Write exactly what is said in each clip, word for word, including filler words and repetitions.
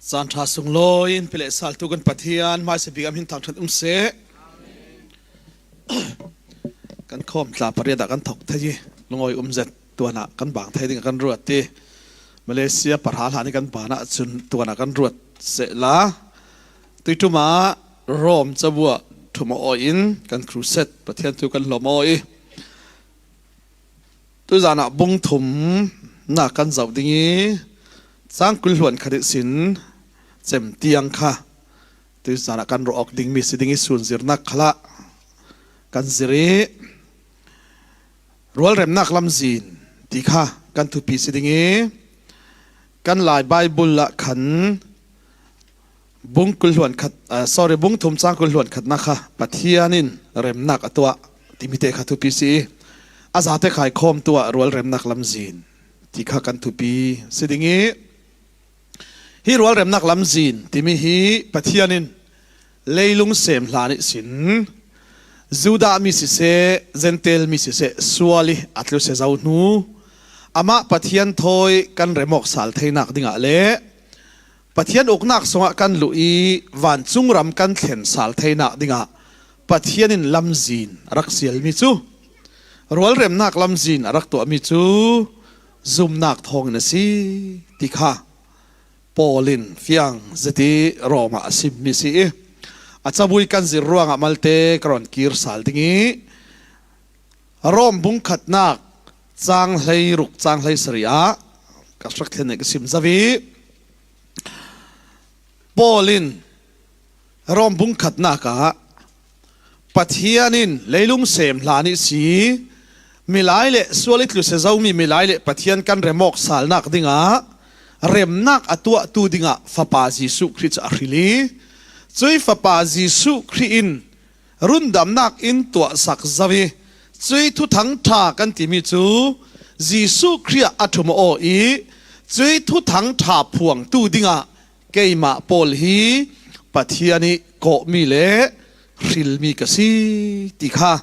Caan ṭha sunglawi in pe leh saltu kan Pathian hmaisa bik a min thangṭhat um seh. Kan khawm tla pariat ah kan thawk thei hi. Lungawi um zet tuanah kan bang thei dingah kan ruat hi. Malaysia pahra hlan hi kan banah cun tuanah kan ruat sehla, tuiṭum ah Rom cabu ah ṭhum a awi in kan crusade Pathian thu kan hlawm awi. Tuizan ah bung thumnak kan zoh ding hi. Cang kul hluan khat ihsin cem tiang kha tuizan ah kan ruah awk dingmi si ding hi. Sun zirnak khalah kan zir hi. Rualremnak lamzin ti kha kan thupi si ding hi. Kan Lai Bible ah khan bung kul hluan khat, ah, sorry, bung thum cang kul hluan khatna kha Pathian in remnak a tuah timi te kha thupi si hi. A zate khaikhawm tuah rualremnak lamzin ti kha kan thupi si ding hi. Hi rualremnak lamzin timi hi Pathian in leilung sem hlan ihsin Judah mi siseh, Gentile mi siseh, sual ih a tlusia zo hnu, amah Pathian thawi kan rem awk sal theinak dingah le Pathian uknak sungah kan luh ih vancung ram kan thlen sal theinak dingah Pathian in lamzin a rak sialmi cu, rualremnak lamzin a rak tuahmi cu zumnak thawngin a si ti kha Paul in fiang zet ih Rom ah a simmi si ih, a cabu ih kan zir ruangah malte ka rawn kir sal ding ih, Rom bung khatnak cang hleiruk cang hleisarih ah ka hrak thlen ih ka sim zo ih, Paul in Rom bung khatnak ah Pathian in leilung sem hlan ihsi milai le sual ih tlusia zomi milai le Pathian kan rem awk salnak dingah remnak a tuahtu dingah Fapa Jesuh Khrih cu a hril ih, cuih Fapa Jesuh Khrih in rundamnak in tuahsak zo ih, cuih Thuthang ṭha kan timi cu Jesuh Khrih ah a ṭhum aw ih, cuih Thuthang ṭha phuangtu dingah keimah Paul hi Pathian ih kawhmi le hrilmi ka si ti kha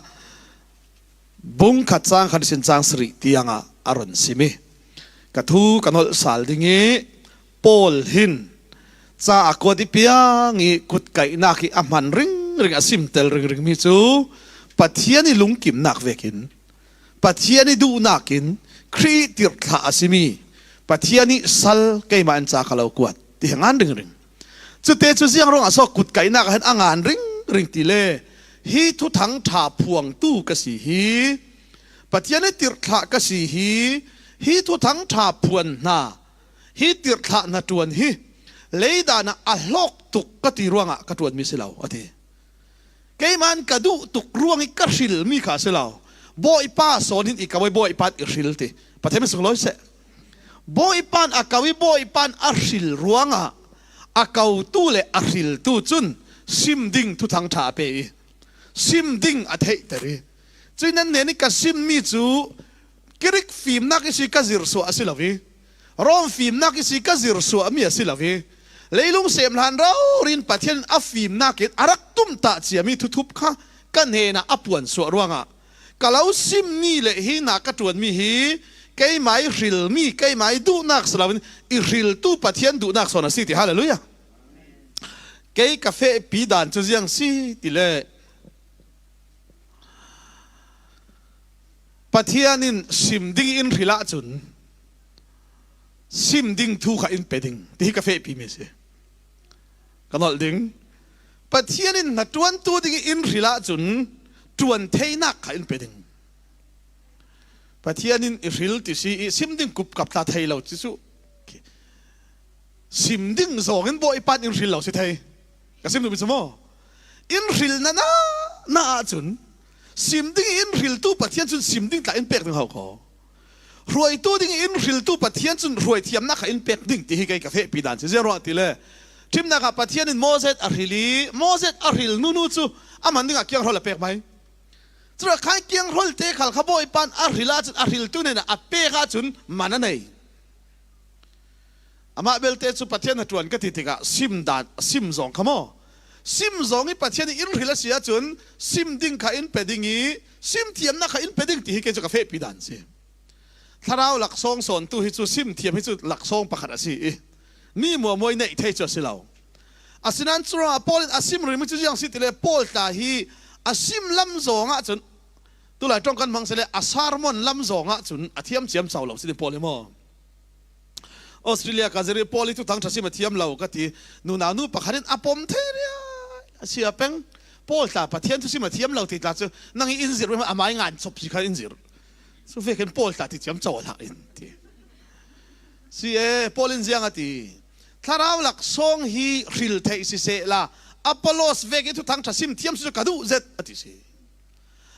bung khat cang khat ihsin cang sarih tiangah a run sim ih, ka thu ka nolh sal ding ih, Paul hin ca a kuat ih piang ih kutkaihnak ih a hman ringring a simtel ringringmi cu Pathian ih lungkimnak vekin, Pathian ih duhnak in Khrih ih tirhthlah a simi Pathian ih sal keimah in ca ka lo kuat ti hi a ngan ringring. Cute cu ziang ruangah so kutkaihnak ah hin a ngan ringring ti le, hi Thuthang ṭha phuangtu ka si hi, Pathian ih tirhthlah ka si hi, hi Thuthang ṭha phuan hna, hi tirhthlah hnaṭuan hi leidan ah a hlawk tuk ka ti ruangah ka ṭuanmi si lo, a ti. Keimah in ka duh tuk ruangih ka hrilmi kha a si lo. Bawipa sawn in i ko ih Bawipa in i hril ti. Pathian min sunglawi seh. Bawipa in a ko ih Bawipa in a hril ruangah a kotu le a hriltu cun sim ding Thuthang ṭha a pe ih, sim ding a theihter ih, cuih nan hnen ih ka simmi cu Grik fimnak ihsi ka zirsuah a si lo ih, Rom fimnak ihsi ka zirsuahmi a si lo ih, leilung sem hlan rori in Pathian in a fimnak in a rak tumtah ciami thuthup kha ka hnenah a puansuah ruangah ka lo simmi le hi hna ka ṭuanmi hi keimah ih hrilmi, keimah ih duhnak si loin i hriltu Pathian duhnak sawn a si ti. Hallelujah. Kei ka fehpi dan cu ziang si ti le, Pathian in sim ding in hril ahcun sim ding thu kha in pe ding ti hi ka fehpimi a si. Ka nolh ding. Pathian in hnaṭuantu ding in hril ahcun ṭuan theinak kha in pe ding. Pathian in i hril ti si ih sim ding kupkap tla thei lo ti cu. Sim ding zawng in Bawipa in in hril lo si thei. Ka sim duhmi cu maw? In hril na, na, na ahcun sim ding in hriltu Pathian cun sim ding tla in pek ding ho kho. Hruaitu ding in hriltu Pathian cun hruai thiamnak kha in pek ding ti hi kei ka fehpi dan si. Ziang ruah ti le, ṭhimnak ah Pathian in Moses a hril ih Moses a hril nunu cu a man dingah kianghrawl a pek mai. Curuah khai kianghrawl te khal kha Bawipa in a hril ahcun a hriltu hnenah a pek ahcun man a nei. Amah belte cu Pathian hnaṭuan ka ti tikah sim dan, sim zawng kha maw? Sim zawng ih Pathian in in hril a si ahcun sim ding kha in pe ding ih sim thiamnak kha in pe ding ti hi kei cu ka fehpi dan si. Thlarau laksawng sawntu hi cu sim thiam hi cu laksawng pakhat a si ih, Mi muamua i neih thei chu a si lo. Asinain curuangah Paul in a sim rihmi chu ziang si ti le, Paul tla hi a sim lam zawngah cun, tulai ṭawng kan hmang si le, a sermon lam zawngah cun a thiam ciamco lo si ding Paul hi maw? Australia ka zir i Paul hi Thuthang ṭha sim a thiam lo ka ti. Nunau nu pakhat in a pom thei riai a si a peng. Paul tla Pathian thu sim a thiam lo ti tla cu nang i in zir, amah i ngan chop si kha in zir. Cu vekin Paul tla ti ciamco a hlah in ti. Si e, Paul in ziang a ti. Thlarau laksawng hi hril theih sisehla, Apollos vek i Thuthang ṭha sim thiam si cu ka duh zet a ti si.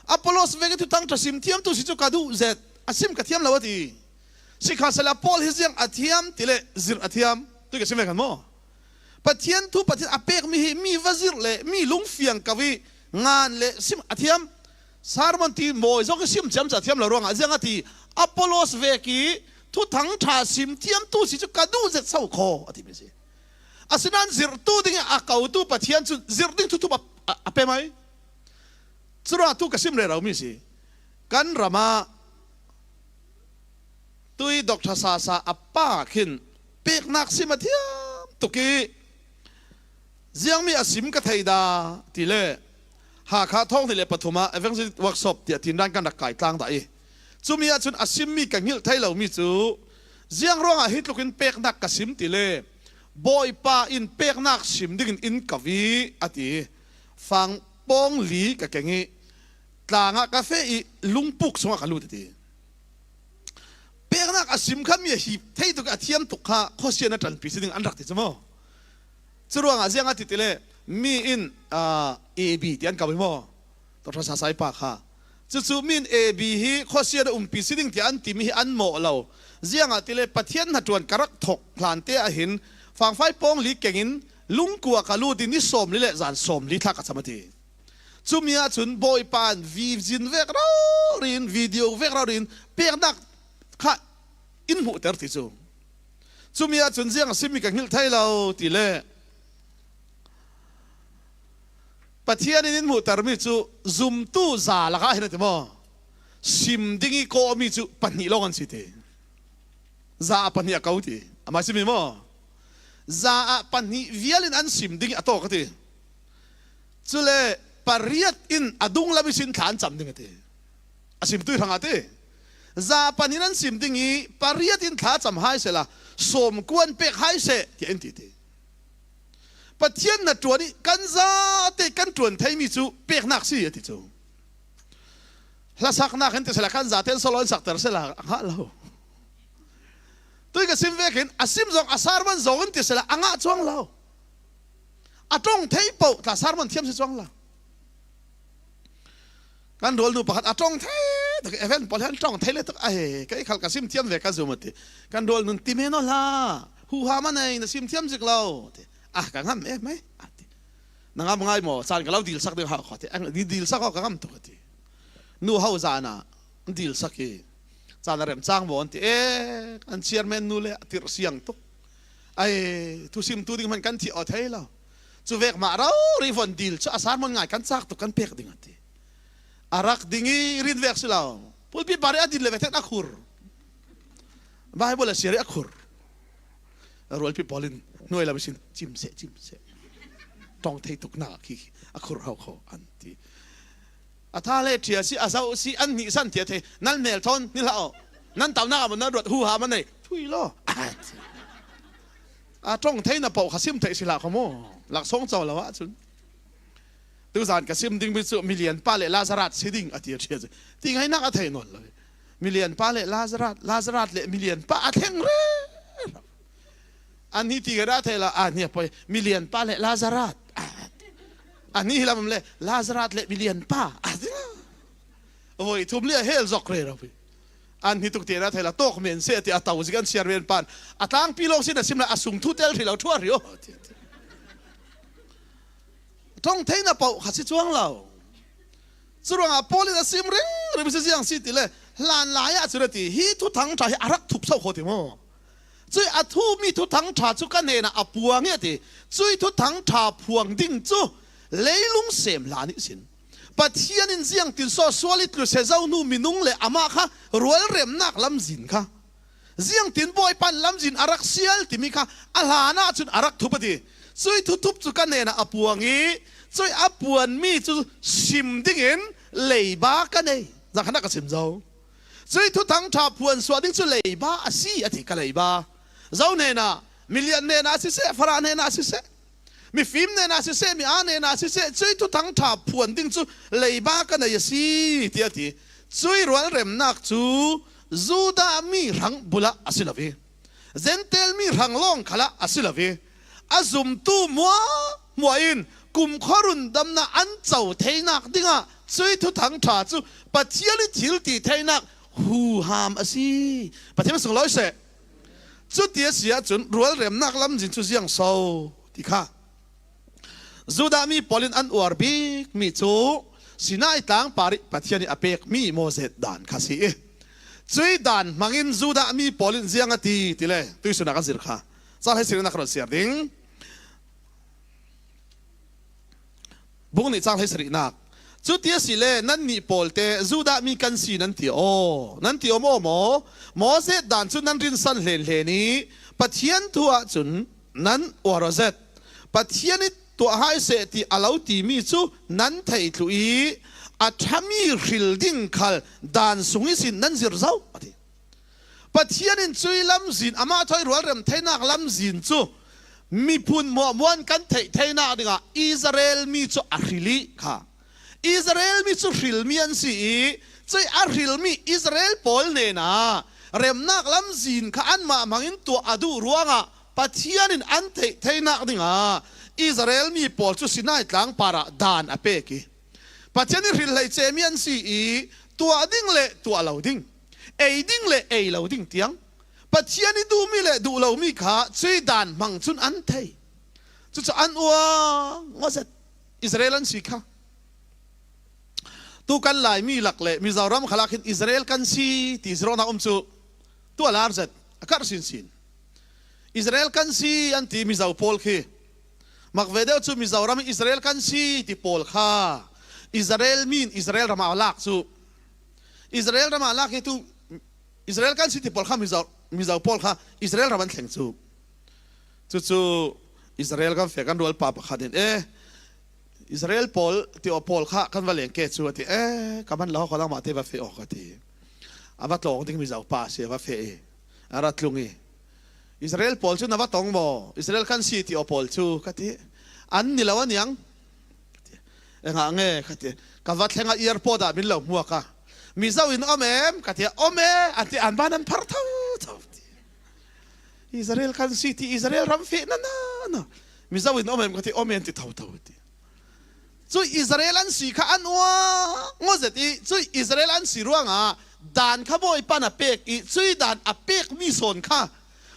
Apollos vek i Thuthang ṭha sim thiamtu si cu ka duh zet, a sim ka thiam lo a ti. Sikhalsehla Paul hi ziang a thiam ti le zir a thiam. Tui ka sim ve kan maw? Pathian thu Pathian a pekmi hi mi va zirh le mi lungfiang ko i ngan le sim a thiam. Sermon ti mawi zawk i sim ciamco a thiam lo ruangah ziang a ti. Apollos vek i Thuthang ṭha sim thiamtu si cu ka duh zet so khaw a timi si. Asinain zirhtu ding i a kotu Pathian cun zirh ding thuthup a, a, a pe mai. Curuangah tu ka sim rero mi si. Kan ramah tui Doctor Sasa a pa khin peknak sim a thiam tuk i, ziangmi a sim ka thei dah ti le, Hakha thawng hnih le pathum ah Evangelist Workshop tiah tindan kan rak kai tlang dah i, cumi ah cun a simmi ka hngilh thei lomi cu, ziang ruangah hi tlukin peknak ka sim ti le, Bawipa in peknak sim dingin in ka vi a ti. Fang pawng li ka keng i, tlang ah ka feh i, lungpuk sungah ka lut a ti. Peknak a sim kha mi a hip thei tuk, a thiam tuk kha khuasian a ṭanpi si ding an rak ti cu maw? Curuangah ziang a ti ti le, mi in, aa, A B ti an ko i maw? Doctor Sasai pa kha. Cucu mi in A B hi khuasian a umpi si ding tiah an timi hi an mawh lo. Ziangah ti le Pathian hnaṭuan ka rak thok hlan te ah hin fangfai pawng li keng in lungkua ka lut i ni sawm li le zan sawm li thla ka cam a ti. Cumi ah cun Bawipa in vizin vek rori in, video vek rori in peknak kha in hmuhter ti cu. Cumi ah cun ziang a simmi ka hngilh thei lo ti le, Pathian in in hmuhtermi cu zumtu za lakah hin a ti maw? Sim ding i kawhmi cu pahnih lawng an si ti. Za ah pahnih a ko ti. Amah simi maw? Za ah pahnih vial in an sim ding i a tawk a ti. Cule pariat in a dunglam ihsin thla an cam ding a ti. A simtu hrangah a ti. Za ah pahnih in an sim ding i pariat in thla cam hai sehla, sawmkua an pek hai seh, tiah in ti ti. Pathian hnaṭuan i kan zate kan ṭuan theimi cu peknak si a ti cu. Hlasaknak in ti sehla kan zate an solo in sakter sehla a ngah lo. Tui ka sim vekin a sim zong a sermon zong in ti sehla a ngah cuang lo. A ṭong thei paoh tla sermon thiam si cuang lo. Kan rualnu pakhat a ṭong thei tuk, event pawl hian ṭong thei le tuk, ai, kei khal ka sim thiam ve ka zum a ti. Kan rualnu in ti men aw hla, huham a nei, na sim thiam zik lo ti. Ah, ka ngam em mai a ti. Na ngam ngai maw? Caan ka lo dilsak ding hau khaw ti. Ang di dilsak aw ka ngam tuk a ti. Nu ho zan ah an dilsak i caan a remcang maw an ti. E, an chairman nu le a tirh siang tuk. Ai, thusim tu ding hman kan thih aw thei lo. Cu vek mah rori von dil cu a sermon ngai kan cak tuk kan pek ding a ti. A rak ding i rin vek si lo. Pulpit bar i a din le ve ten a khur. Bible a siar i a khur. A rualpi pawl in hnuai lam sin cim seh, cim seh. Ṭong thei tuk nak khi a khur hau kho an ti. A tha le ṭhia si, a zau si, an hnih san tia thei. Nan hmel thawn ni hlah aw. Nan taunak ah nan ruat huham a nei. Thui law. A ti. A ṭong theihna paoh kha sim theih si hlah kho maw? Laksawng co lo ahcun. Tuzan ka sim dingmi cu milian pa le Lazarat si ding a ti a ṭhia cu. Ti ngainak a thei nawn lo. Milian pa le Lazarat, Lazarat le milian pa a thleng rero. An hnih ti ngainak a thei lo, an hnih a poi, milian pa le Lazarat. An hnih hi lam le Lazarat le milian pa. A ti lo. Voi thum li a hel zok rero. An hnih tuk ti ngainak a thei lo, tawk men seh ti a to zik an chairman pan. A tlangpi lawng sin a sim le a sung thu tel hri lo, ṭhuar hri aw. Ṭong theihna paoh kha si cuang lo. Curuangah Paul in a sim ringring si ziang si ti le, hlan lai ah cun a ti, hi Thuthang ṭha hi a rak thup so kho ti maw? Cui a thumi Thuthang ṭha cu ka hnenah a puang i a ti. Cui Thuthang ṭha phuang ding cu leilung sem hlan ihsin Pathian in ziangtin sawh sual i tlu seh zo hnu minung le amah kha rualremnak lamzin kha Ziangtin Bawipa in lamzin a rak sial timi kha a hlanah cun a rak thup a ti. Cui thuthup cu ka hnenah a puang i, cui a puanmi cu sim dingin leiba ka nei. Zangkhan ah ka sim zo. Cui thuthang ṭha phuan suah ding cu leiba a si, a ti, ka leiba. Zo hnenah, milian hnenah siseh, Farah hnenah siseh, mifim hnenah siseh, mi aa hnenah siseh, cui thuthang ṭha phuan ding cu leiba ka nei a si, tiah a ti. Cui rualremnak cu Judah mi hrang bulah a si lo i, Jentail mi hrang lawng khalah a si lo i, a zumtu hmuahhmuah in kumkhua rundamnak an co theinak dingah cui thuthang ṭha cu Pathian i thil ti theinak huham a si. Pathian sunglawi seh. Cuti a si ahcun rualremnak lamzin cu ziang so ti kha. Judah mi pawl in an uar bikmi cu Sinai tlang par i Pathian i a pekmi Moses dan kha si i, cui dan hmangin Judah mi pawl in ziang a ti, ti le tuihsun ah kan zir kha. Cang hleisarihnak ka run siar ding. Bung nih, cang hleisarihnak. Cuti a si le nannih pawl te Judah mi kan si nan ti aw, nan ti awm aw maw? Moses dan cu nan rinsan hlenhlen i Pathian thu ahcun nan uar aw zet. Pathian i tuah hai seh ti a lo timi cu nan theih thluh i a ṭhami hril ding khal dan sung ihsin nan zir zo, a ti. Pathian in cui lamzin, amah thawi rualrem theinak lamzin cu miphun hmuahhmuah in kan theih theinak dingah Israel mi cu a hril i kha. Israel mi cu hrilmi an si i, cui a hrilmi Israel pawl hnenah remnak lamzin kha anmah hmangin tuah a duh ruangah Pathian in an theih theinak dingah Israel mi pawl cu Sinai tlang parah dan a pek i, Pathian i hril hleice mi an si i, tuah ding le tuah lo ding, ei ding le ei lo ding tiang, Pathian i duhmi le duh lomi kha cui dan hmang cun an thei. Cucu an uang aw zet. Israel an si kha. Tu kan Laimi lak le Mizoram khalak hin Israel kan si ti zirawknak um cu tu a lar zet, a karh sinsin. Israel kan si an ti Mizo pawl khi. Mak ve deuh cu Mizoram in Israel kan si ti pawl kha Israel mi in Israel ram ah lak cu, Israel ram ah lak hi tu Israel kan si ti pawl kha Mizo, Mizo pawl kha Israel ram an thleng cu. Cucu Israel kan fek kan rualpa pakhat in, "Eh, Israel pawl ti aw pawl kha kan va leng ke cu," a ti. "Eh, ka man lo, kho nangmah te va feh aw," ka ti. A va tlawng ding Mizo pa a si, a va feh i a ra tlung i, "Israel pawl cu na va tong maw? Israel kan si ti aw pawl cu," ka ti. "An ni lo a niang." "Engah nge?" ka ti. "Ka va thleng a airport ah min lo hmuak a, 'Mizo in om em?' ka ti a, 'Om e,' an ti, an ban an phar thotho," ti. "Israel kan si ti Israel ram feh na na na, 'Mizo in om em?' ka ti, 'Om e,' an ti thotho," ti. Cui Israel an si kha an uang aw zet i, cui Israel an si ruangah dan kha Bawipa na pek i, cui dan a pekmi sawn kha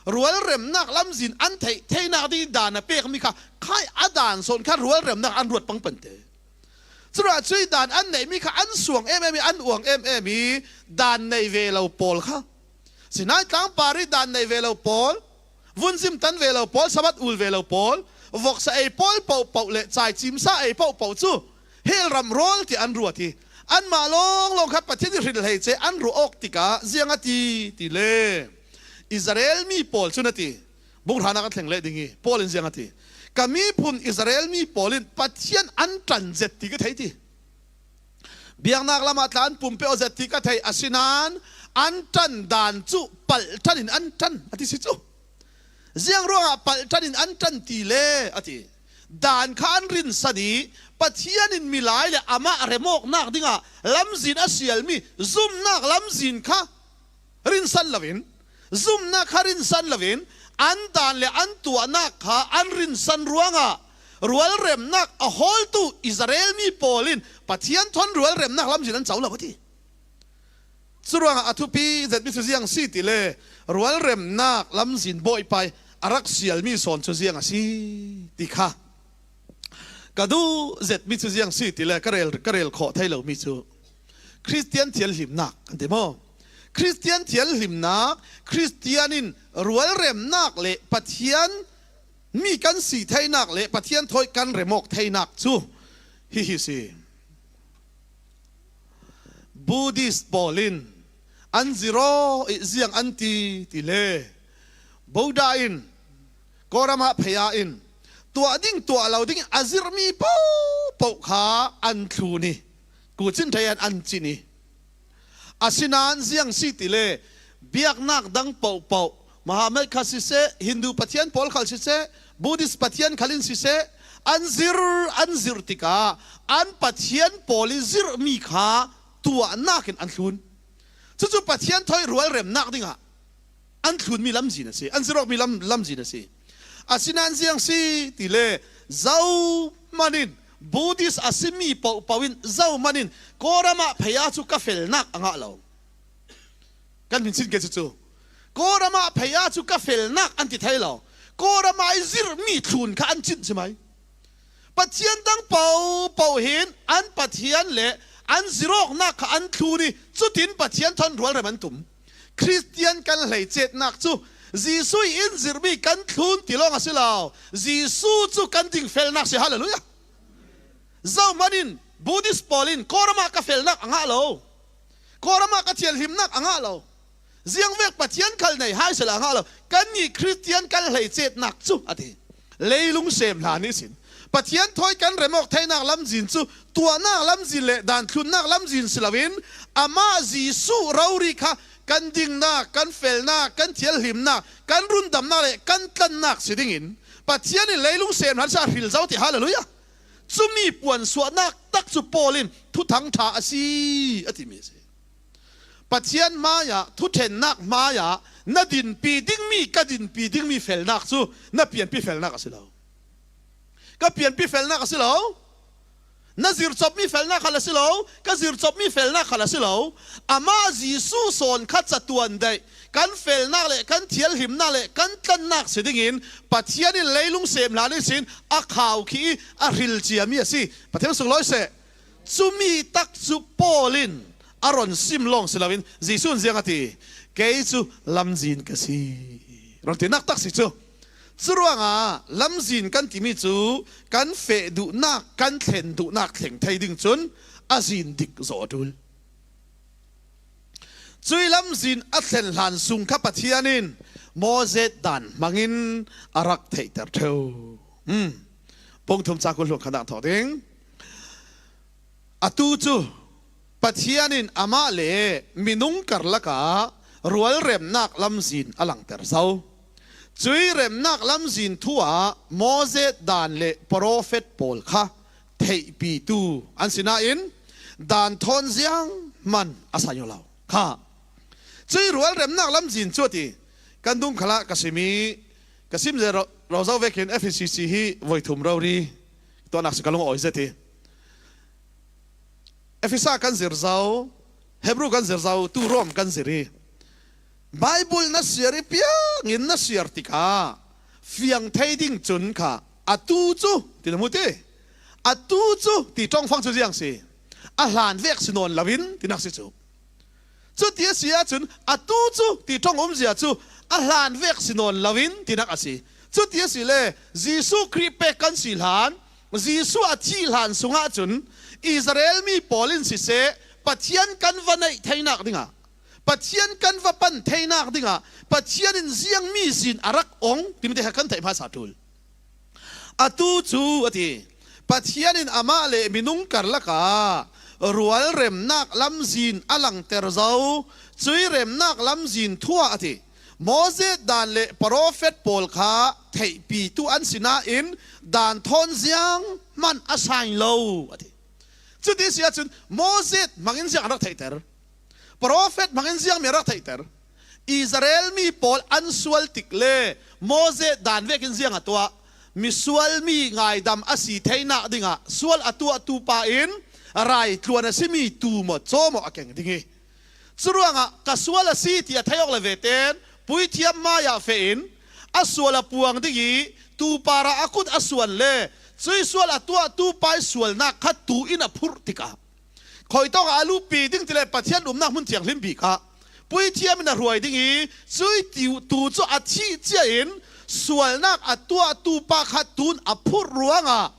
rualremnak lamzin an theih theinak ding dan a pekmi kha khai a dan sawn kha rualremnak an ruat pangpante. Curuah cui dan an neihmi kha an suang em em i, an uang em em i, dan nei ve lo pawl kha, Sinai tlang par i dan nei ve lo pawl, vun zim tan ve lo pawl, Sabbath ul ve lo pawl, voksa ei pawl pohpoh le caicimsa ei pohpoh cu hell ram rawl ti an ruat i, anmah lawnglawng kha Pathian i hril hleice an ruah awk tikah ziang a ti, ti le Israel mi pawl cun a ti. Bung hranak a thleng leh ding i Paul in ziang a ti? "Ka miphun Israel mi pawl in Pathian an ṭan zet ti ka thei," ti. "Biaknak lamah tla an pumpe aw zet ti ka thei, asinain an ṭan dan cu palh ṭan in an ṭan," a ti si cu. "Ziang ruangah palh ṭan in an ṭan ti le?" a ti. Dan kha an rinsan i Pathian in milai le amah remawknak dingah lamzin a sialmi zumnak lamzin kha rinsan loin, zumnak kha rinsan loin, an dan le an tuahnak kha an rinsan ruangah rualremnak a hawltu Israel mi pawl in Pathian thawn rualremnak lamzin an co lo a ti. Curuangah a thupi zetmi cu ziang si ti le rualremnak lamzin Bawipa i a rak sialmi sawn cu ziang a si ti kha ka duh zetmi cu ziang si ti le ka rel, ka rel khawh thei lomi cu Khristian thianhlimnak kan ti maw? Khristian thianhlimnak, Khristian in rualremnak le Pathian mi kan si theinak le Pathian thawi kan remawk theinak cu hihi si. Buddhist pawl in an zir aw, i ziang an ti ti le, Buddha in, Gautama phaya in, tuah ding tuah lo ding a zirh mi pohpoh kha an thlun i, kucin thei an an cin i. Asinain ziang si ti le, biaknak dang pohpoh, Muhammad kha siseh, Hindu Pathian pawl khal siseh, Buddhist Pathian khal in siseh, an zir, an zir tikah an Pathian pawl i zirh mi kha tuahnak in an thlun. Cucu Pathian thawi rualremnak dingah an thlun mi lamzin a si, an zir awk mi lam, lamzin a si. Asinain ziang si ti le, zohman in Buddhist a si mi pohpoh in zohman in Gautama phaya cu ka felnak a ngah lo. Kan hminsin ke cucu. Gautama phaya cu ka felnak an ti thei lo. Gautama i zirh mi thlun kha an cin si mai. Pathian dang pohpoh hin an Pathian le an zir awknak kha an thlun i, cutin Pathian thawn rualrem an tum. Khristian kan hleicetnak cu Jesuh in zirh mi kan thlun ti lawng a si lo. Jesuh cu kan dingfelnak si. Hallelujah. Zohman in Buddhist pawl in Gautama ka felnak a ngah lo. Gautama ka thianhlimnak a ngah lo. Ziangvek Pathian khal nei hai sehla a ngah lo. Kannih Khristian kan hleicetnak cu a ti. Leilung sem hlan ihsin Pathian thawi kan rem awk theinak lamzin cu tuahnak lamzin le daan thlunnak lamzin si loin, amah Jesuh rori kha kan dingnak, kan felnak, kan thianhlimnak, kan rundamnak le kan tlannak si dingin Pathian in leilung sem hlan sa hril zo ti. Hallelujah. Cumi puansuahnak tak cu Paul in thuthang ṭha a si a timi a si. Pathian hmaiah, thuṭhennak hmaiah na dinpi dingmi, ka dinpi dingmi felnak cu na pianpi felnak a si lo. Ka pianpi felnak a si lo. Na zircopmi felnak khal a si lo. Ka zircopmi felnak khal a si lo. Amah Jesuh sawn kha catuan daih kan felnak le kan thianhlimnak le kan tlannak si dingin Pathian in leilung sem hlan ihsin a khau khi i a hril ciami a si. Pathian sunglawi seh. Cumi tak cu Paul in a ron sim lawng si loin Jesuh in ziang a ti? Kei cu lamzin ka si, ron tinak tak si cu. Curuangah lamzin kan timi cu kan feh duhnak, kan thlen duhnak thleng thei ding cun a zin dik zaw a ṭul. Cui lamzin a thlen hlan sung kha Pathian in Moses daan hmangin a rak theihter ṭheu. Hmm. Pungthum cakul hluan kha dah thawh ding. Atu cu Pathian in amah le minung karlak ah rualremnak lamzin a langter zo. Cui remnak lamzin thu ah Moses daan le profet pawl kha theihpitu an si nain, daan thawn zianghman a sai lo kha. Cui rualremnak lamzin cu a ti. Kan dung khalah ka simi, ka sim zero, rozo vekin F C C hi voi thum rori tuahnak si ka lung a awi zet hi. Efesa kan zir zo, Hebru kan zir zo, tu Rom kan zir hi. Bible na siar i piangin na siar tikah fiang thei ding cun kha atu cu ti na mu ti. Atu cu ti ṭongfang cu ziang si. A hlan vek si nawn loin tinak si cu. Cuti a si ahcun atu cu ti ṭong umzia cu a hlan vek si nawn loin tinak a si. Cuti a si le Jesuh Khrih pek kan si hlan, Jesuh a thih hlan sungah cun Israel mi pawl in siseh, Pathian kan va neih theinak dingah, Pathian kan va pan theinak dingah Pathian in ziangmi zin a rak ong timi te kha kan theih hmasa ṭul. Atu cu a ti, Pathian in amah le minung karlak ah rualremnak lamzin a langter zo. Cui remnak lamzin thu ah a ti, Moses daan le profet pawl kha theihpitu an si nain daan thawn zianghman a sai lo a ti. Cuti si ahcun Moses hmangin ziang a rak theihter? Profet hmangin ziangmi a rak theihter? Israel mi pawl an sual tik le Moses daan vekin ziang a tuah? Misual mi ngaidam a si theinak dingah sual a tuahtu pa in raitluan a simi tuu maw caw maw a keng ding hi. Curuangah ka sual a si ti a thei awk le veten puithiam hmaiah feh in a sual a puang ding i tuu parah a kut a suan le cui sual a tuahtu pa i sualnak kha tuu in a phurh tikah khuitawk ah a luhpi ding ti le Pathian umnak hmun thianghlim bik ah puithiam in a hruai ding i, cui tiu, tuu cu a thih cia in sualnak a tuahtu pa kha tuu in a phurh ruangah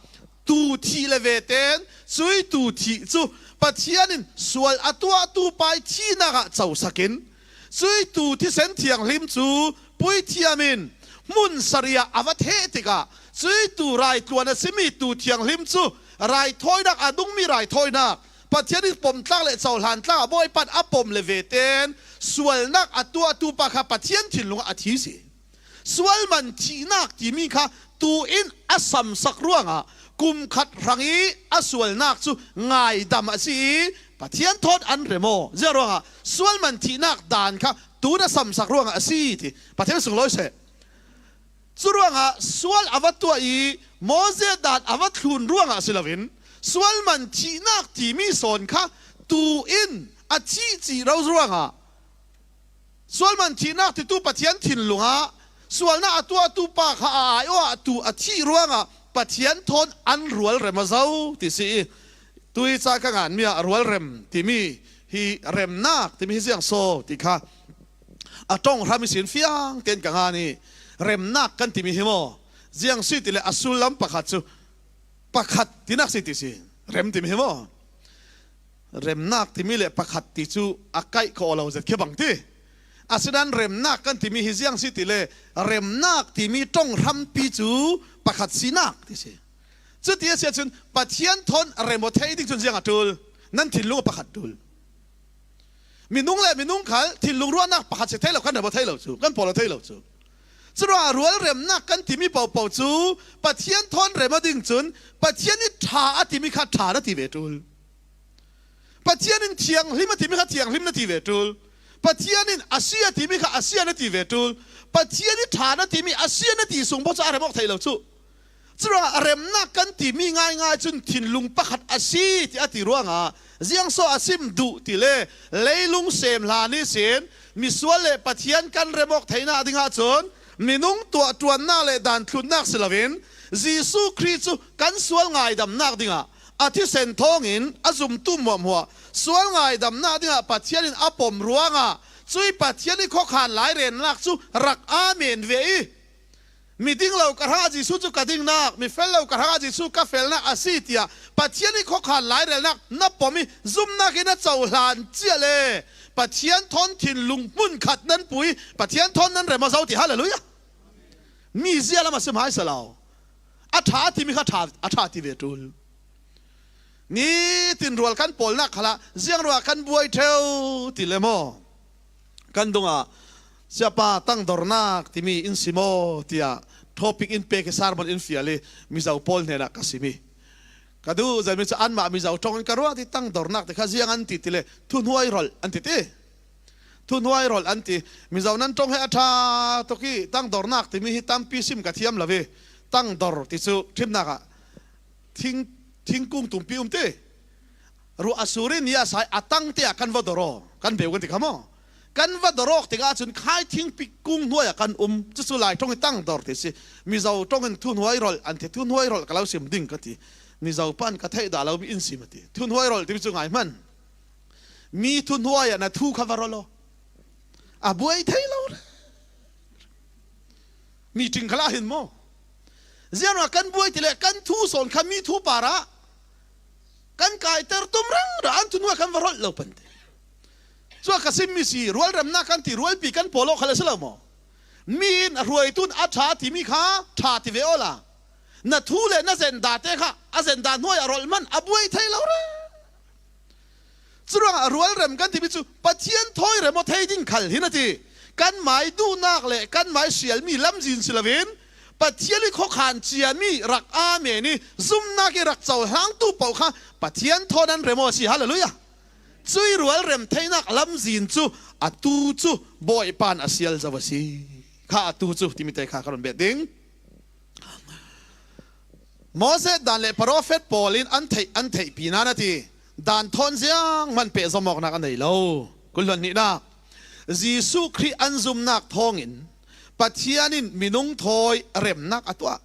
tuu thih le veten cui tuu thih cu Pathian in sual a tuahtu pa ih thihnak ah cosakin, cuih tuu thisen thianghlim cu puithiam in hmun sarih ah a va theh tikah, cuih tuu raitluan a simi tuu thianghlim cu raithawinak a dungmi raithawinak, Pathian ih pomtlak le cohlantlak ah Bawipa in a pom le vete in sualnak a tuahtu pa kha Pathian thinlung ah a thi si. Sual man thihnak timi kha tuu in a samsak ruangah kum khat hrang ih a sualnak cu ngaidam a si ih Pathian thawn an rem aw. Ziah ruangah sual man thihnak daan kha tuu in a samsak ruangah a si ti Pathian sunglawi seh. Curuangah sual a va tuah ih Moses daan a va thlun ruangah si loin sual man thihnak timi sawn kha tuu in a thih cih ro ruangah sual man thihnak titu Pathian thinlung ah sualnak a tuahtu pa kha a ai awh ah tuu a thih ruangah Pathian thawn an rualrem aw zo ti si ih tui ca ka nganmi ah rualrem timi hi remnak timi hi ziang so ti kha a ṭong hram ihsin fiang tein ka ngan ih remnak kan timi hi maw? Ziang si ti le a sullam pakhat cu pakhat tinak si ti si rem timi hi maw? Remnak timi le pakhat ti cu a kaih khawh lo zet khi bang ti. Asinain remnak kan timi hi ziang si ti le remnak timi ṭong hrampi cu pakhat sinak ti si. Cuti a si ahcun Pathian thawn rem aw thei ding cun ziang a ṭul? Nan thinlung pakhat ṭul. Minung le minung khal thinlung ruahnak pakhat si thei lo, kan rem aw thei lo cu, kan pawl aw thei lo cu. Curuangah rualremnak kan timi pohpoh cu Pathian thawn rem aw ding cun Pathian ih ṭha a timi kha ṭha na ti ve ṭul. Pathian in thianghlim a timi kha thianghlim na ti ve ṭul. Pathian in a si a timi kha a si a na ti ve ṭul. Pathian ih ṭha na timi a si a na ti sung paoh cu a rem aw thei lo cu. Curuangah remnak kan timi ngaingai cun thinlung pakhat a si ti a ti ruangah ziang so a sim duh ti le leilung sem hlan ihsin misual le Pathian kan rem aw theinak dingah cun minung tuahṭuannak le daan thlunnak si loin Jesuh Khrih cu kan sual ngaidamnak dingah a thisen thawngin a zumtu hmuahhmuah sual ngaidamnak dingah Pathian in a pom ruangah cuih Pathian ih khuakhan lairennak cu rak aa men ve ih miding lo ka hrangah Jesuh cu ka dingnak, mifel lo ka hrangah Jesuh ka felnak a si tiah Pathian ih khuakhan lairelnak na pom ih zumnak ih na cohlan ciah le Pathian thawn thinlung hmunkhat nan pu ih Pathian thawn nan rem aw zo ti. Hallelujah. Mi zia lam a sim hai seh lo. A ṭha a timi kha ṭha, a ṭha ti ve ṭul. Nitin rual kan pawlnak khalah ziang ruah kan buai ṭheu ti le maw? Kan dungah siapa tangdornak timi in si maw tiah topic in pek ih sermon in fial ih Mizo pawl hnenah ka sim ih ka duh zetmi cu anmah Mizo ṭong in ka ruat ih tangdornak ti kha ziang an ti ti le thuhnuai rolh an ti ti. Thuhnuai rolh an ti. Mizo nan ṭong he a ṭha tuk ih tangdornak timi hi tampi sim ka thiam lo ih tangdor ti cu ṭhimnak ah thing, thingkung tumpi um ti. Ruah a sur in ni a sai a tang te ah kan va dor aw, kan beu kan ti kha maw? Kan va dor awk tikah cun khai thingpi kung hnuai ah kan um. Cucu Lai ṭong ih tangdor ti si. Mizo ṭong in thuhnuai rolh an ti. Thuhnuai rolh ka lo sim ding ka ti. Mizo pan ka theih dah lomi in sim a ti. Thuhnuai rolh timi cu ngai hman. Mi thuhnuai ah na thu kha va rolh aw. A buai thei lo. Meeting khalah hin maw? Ziangah kan buai ti le kan thu sawn kha mi thu parah kan kaiter tum reng dah an thuhnuai kan va rolh lo pante. Cua ka simmi si, rualremnak kan ti, rualpi kan pawl aw kha le si lo maw? Mi in a hruaitu in a ṭha timi kha ṭha ti ve awla na thu le na zenda te kha a zenda hnuai a rolh man a buai thei lo reng. Curuangah rualrem kan timi cu Pathian thawi rem aw thei ding khal hi na ti. Kanmai duhnak le kanmai sialmi lamzin si loin Pathian ih khuakhan ciami rak amen ih zumnak ih rak cohlangtu paoh kha Pathian thawn an rem aw a si. Hallelujah. Cuih rualrem theinak lamzin cu atu cu Bawipa in a sial zo a si. Kha atu cu timi te kha ka run bet ding. Moses dan le profet pawl in an theih, an theihpi nan a ti. Dan thawn zianghman pehzom awknak a nei lo. Kul hluan hnihnak. Jesuh Khrih an zumnak thawngin Pathian in minung thawi remnak a tuah.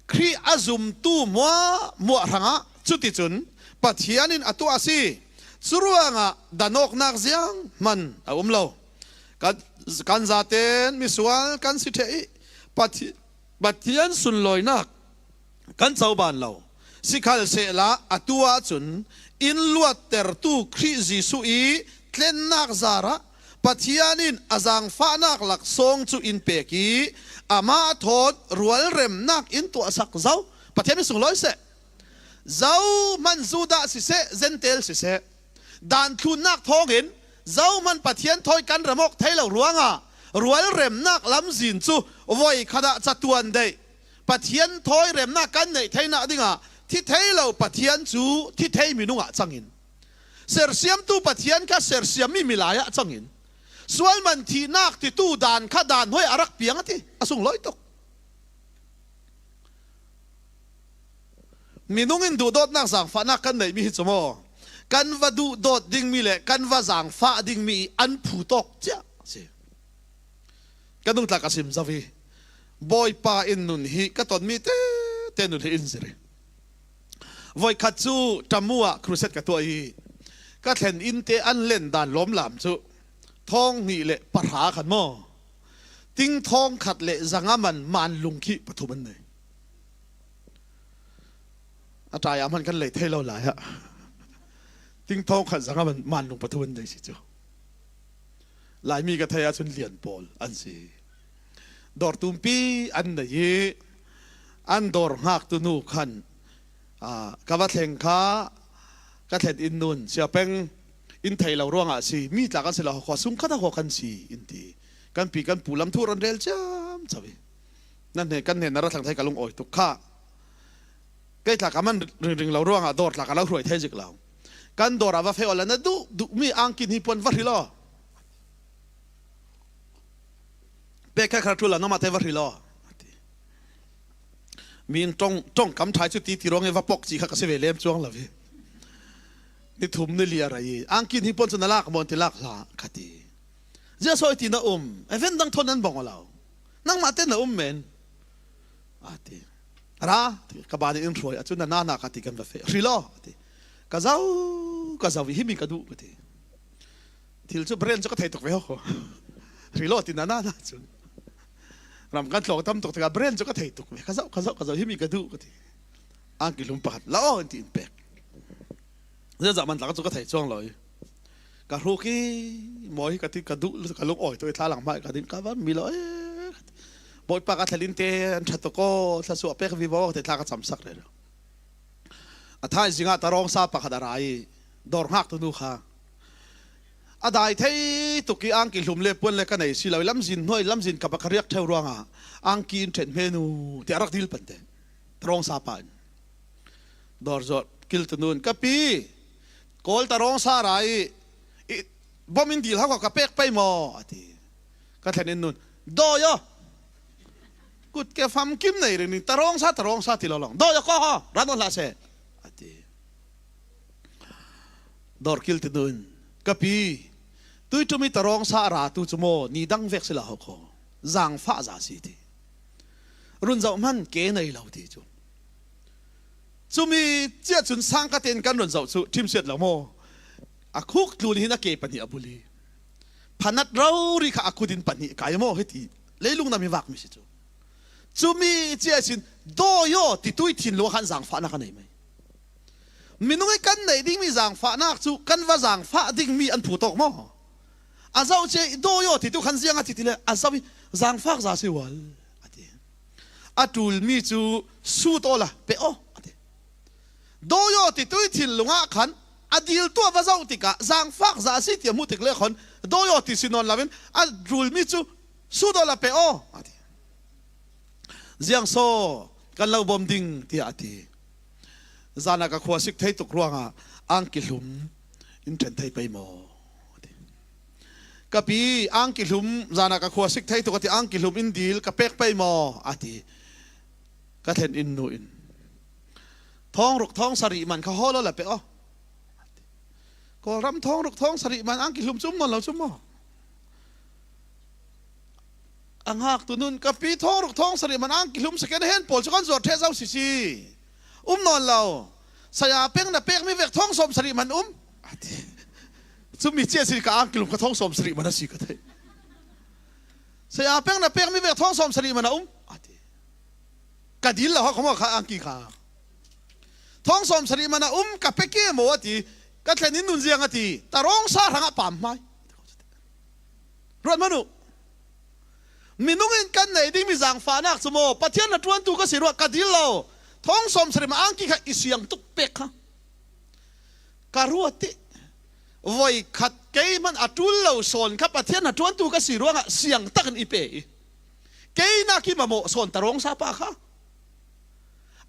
Khrih a zumtu hmuahhmuah hrangah cuticun Pathian in a tuah a si. Curuangah dan awknak zianghman a um lo. Kan, kan zaten misual kan si ṭheh ih Pathi-, Pathian sunlawinak kan coban lo. Sikhalsehla atu ahcun in luattertu Khrih Jesuh i tlennak zarah Pathian in a zangfahnak laksawng cu in pek i, amah thawn rualremnak in tuahsak zo. Pathian in sunglawi seh. Zohman Judah siseh, Zentail siseh, daan thlunnak thawngin zohman Pathian thawi kan rem awk thei lo ruangah rualremnak lamzin cu voikhat ah catuan daih Pathian thawi remnak kan neih theinak dingah thi thei lo Pathian cu thi thei minung ah cangin, sersiamtu Pathian kha sersiammi milai ah cangin, sual man thihnak titu daan kha daan hnuai a rak piang a ti, a sunglawi tuk. Minung in duhdawtnak zangfahnak kan neihmi hi cu maw, kan va duhdawt dingmi le kan va zangfah dingmi an phu tawk cia a si. Ka nungtla ka sim zo i, Bawipa in nun hi ka tonmi tete nun hi in zir i, voikhat cu Tamu ah crusade ka tuah i, ka thlen in te an len dan lawmlam cu thawng hnih le pahra khan maw, ting thawng khat le zanga man manlung khi pathum an nei. A ṭai ah hman kan lei thei lo lai ah, ting thawng khat zanga man manlung pathum an nei si cu. Laimi ka thei ahcun lian pawl an si. Dawr tumpi an nei i an dawr hngaktu nu khan, aa, ka va thleng kha ka thlen in nun, Sia Peng, in thei lo ruangah a si, mi tla kan si lo, khua sung khat ah khua kan si, in ti. Kan pi kan pu lam thu ran rel ciamco i, nan hnen, kan hnen na ra thlang thei ka lungawi tuk kha. Kei tla ka man ringring lo ruangah dawr tla ka lo hruai thei zik lo. Kan dawr ah va feh awla na duh duh mi angki hnipuan va hrilh aw. Pek kha khar ṭul lo, nangmah te va hrilh aw, a ti. Mi in ṭong, ṭongkam ṭhai cu ti ti ruang i va pok cih kha ka si ve lem cuang lo i, ni thum ni li a rei i, angki hnipuan cu na lak maw, an ti, lak hlah, ka ti. Ziah sawi ti na um, event dang thawn an bawng aw lo. Nangmah te na um men, a ti. Ra, ti, ka ban in hruai, a cu na nana ka ti, kan va feh. Hrilh aw, a ti. Ka zau, ka zau i, himi ka duh, ka ti. Thil cu brand cu ka thei tuk ve ho. Hrilh aw, ti na nana cun. Ram kan tlawng tam tuk tikah brand cu ka thei tuk ve. Ka zau, ka zau, ka zau, himi ka duh, ka ti. Angki hlum pakhat, la aw, an ti in pek. Ziahzah man tla ka cu ka thei cuang lo i, ka hruk i, mawi hi ka ti, ka duh, ka lungawi tuk i, thlalang hmai ka ding, ka van mi lo e. Bawipa, ka thlen in te an ṭha tuk aw, thla suah pek vivo, ka ti, thla ka camsak rero. A thaizing ah tarawngsa pakhat a ra i, dawr hngaktu nu kha a dai thei tuk i, angki hlum le puan le ka nei si lo i, lamzin hnuai, lamzin kap ah ka riak ṭheu ruangah angki in ṭhen hme nu, tiah a rak dil pan te. Tarawngsa pa in, dawr zawt kiltu nu in, ka pi, Kawl tarawngsa ra i, i bawm in dil hau kha, ka pek pei maw? A ti. Ka thlen in nun, dawi aw. Kut ke famkim nei ring ning, tarawngsa, tarawngsa ti lo lawng. Dawi aw, kawk aw, ran aw hlah seh, a ti. Dawr kiltu nu in, ka pi, tuiṭum i tarawngsa a ratu cu maw, ni dang vek si lo ho kho. Zangfah za si ti. Run zoh hman, ke nei lo ti cu. Cumi ciah cun sang ka tein kan run zoh cu ṭhimsiat lo maw? A khuk tlun hin a ke pahnih a bul i, phanat rori kha a kut in pahnih kai maw? Hiti leilung nam i vakmi si cu. Cumi ciah sin dawi aw ti tui thinlung ah khan zangfahnak a nei mai. Minung i kan neih dingmi zangfahnak cu kan va zangfah dingmi an phu tawk maw? A zoh cia i dawi aw ti tu khan ziang a ti ti le, a zoh i, zangfak za si ual, a ti. A ṭulmi cu sut awla pe aw, a ti. Dawi aw ti tui thinlung ah khan a dil tu a va zoh tikah zangfak za a si ti a hmuh tik le khan dawi aw ti si nawn loin a ṭulmi cu sut awla pe aw, a ti. Ziang saw kan lo bawm ding, tiah a ti. Zan ah ka khua sik thei tuk ruangah angki hlum in ṭhen thei pei maw? A ti. Ka pi, angki hlum, zan ah ka khua sik thei tuk a ti, angki hlum in dil ka pek pei maw? A ti. Ka thlen in nu in, thawng ruk thawng sarih man kha hawl awla pe aw. Kawlram thawng ruk thawng sarih man angki hlum cu um nawn lo cu maw? A hngaktu nun, ka pi, thawng ruk thawng sarih man angki hlum second hand pawl cu kan zuar ṭheh zo sisi. Um nawn lo. Saya peng na pekmi vek thawng sawm sarih man um, a ti. Cumi cia si ka angki hlum kha thawng sawm sarih man a si ka theih. Saya peng na pekmi vek thawng sawm sarih man a um, a ti. Ka dil lo ha kho maw kha angki kha. Thawng sawm sarih man a um ka pe ke maw a ti, ka thlen in nunziang a ti, tarawngsa hrangah pamhmai. Ruat hmanh uh. Minung in kan neih dingmi zaangfahnak cu maw, Pathian hnaṭuantu ka si ruah ka dil lo. Thawng sawm sarih man angki kha i siang tuk pek kha. Ka ruat i voikhat kei hmanh a ṭul lo sawn kha Pathian hnaṭuantu ka si ruangah siang takin i pe i, kei nak i mamawh sawn tarawngsa pa kha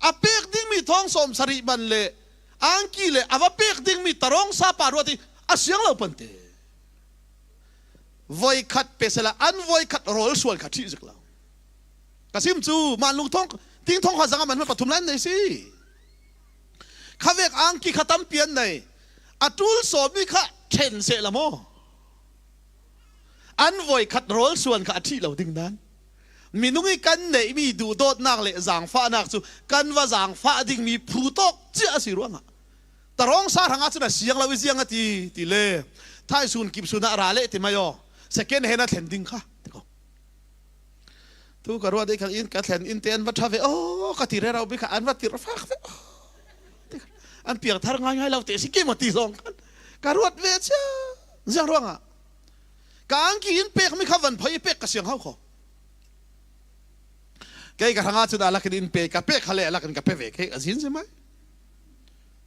a pek dingmi thawng sawm sarih man le angki le a va pek dingmi tarawngsa pa ruat i a siang lo pante. Voikhat pe sela an voikhat rawl sual kha ṭhih zik lo. Ka sim cu, man lungthawng, tingthawng kha zanga man hmanh pathum lai an nei si. Khavek angki kha tampi an nei. A ṭul sawmi kha ṭhen seh la maw? An voikhat rawl suan kha a ṭhih lo ding nan. Minung i kan neihmi duhdawtnak le zaangfahnak cu kan va zaangfah dingmi phu tawk cia a si ruangah tarawngsa hrangah cun a siang lo i ziang a ti, ti le. Thaisun kipsun ah ra leh ti mai aw. Second hand a thlen ding kha. Tu ka ruat i kha in ka thlen in te an va ṭha ve aw, ka ti rero bik kha an va tirh fak ve aw. An piang thar ngaingai lo te si ke maw ti zong khan ka ruat ve cia. Ziang ruangah ka angki in pek mi kha van phoi i pek ka siang hau kho. Kei ka hrangah cun a lakin in pe, ka pek kha le a lakin ka pe ve kei a zin si mai.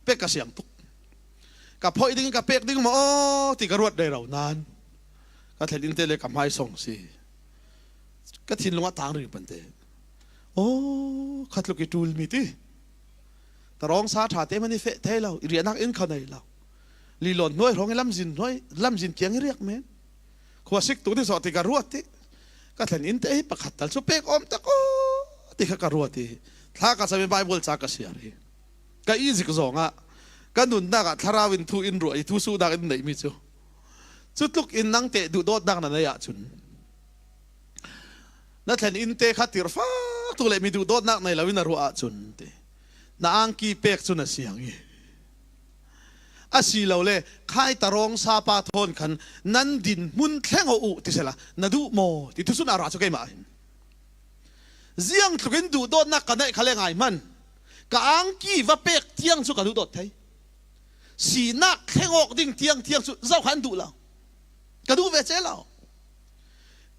Pek ka siang tuk. Ka phoi ding, ka pek ding maw aw ti ka ruat rero nan ka thlen in te le ka hmai song si. Ka thinlung ah tang ring pante. Aw, khatluk i ṭul mi ti. Tarawngsa ṭha te man i feh thei lo, i riahnak in kha nei lo. Lilawn hnuai hrawng i lamzin hnuai, lamzin kiang i riak men. Khuasik tu ti sawh ti ka ruat i. Ka thlen in te hi pakhat tal cu pek awm tak aw ti kha ka ruat i. Thla ka cam i Bible ca ka siar i. Ka i zik zongah ka nunnak ah thlarau in thu in ruah i thu suhnak in neihmi cu. Cutluk in nang te duhdawtnak na nei ahcun na thlen in te kha tirhfak tu le mi duhdawtnak nei lo in a ruah ahcun te na angki pek cu na siang i. Asilole khai tarawngsa pa thawn khan nan din hmun thleng aw uh ti sela na duh maw ti thusun a ra cu keimah hin. Ziang tlukin duhdawtnak ka neih kha le ngai hmanh ka angki va pek tiang cu ka duhdawt thei. Sinak thleng awk ding tiang tiang cu zoh kha an duh lo. Ka duh ve ce lo.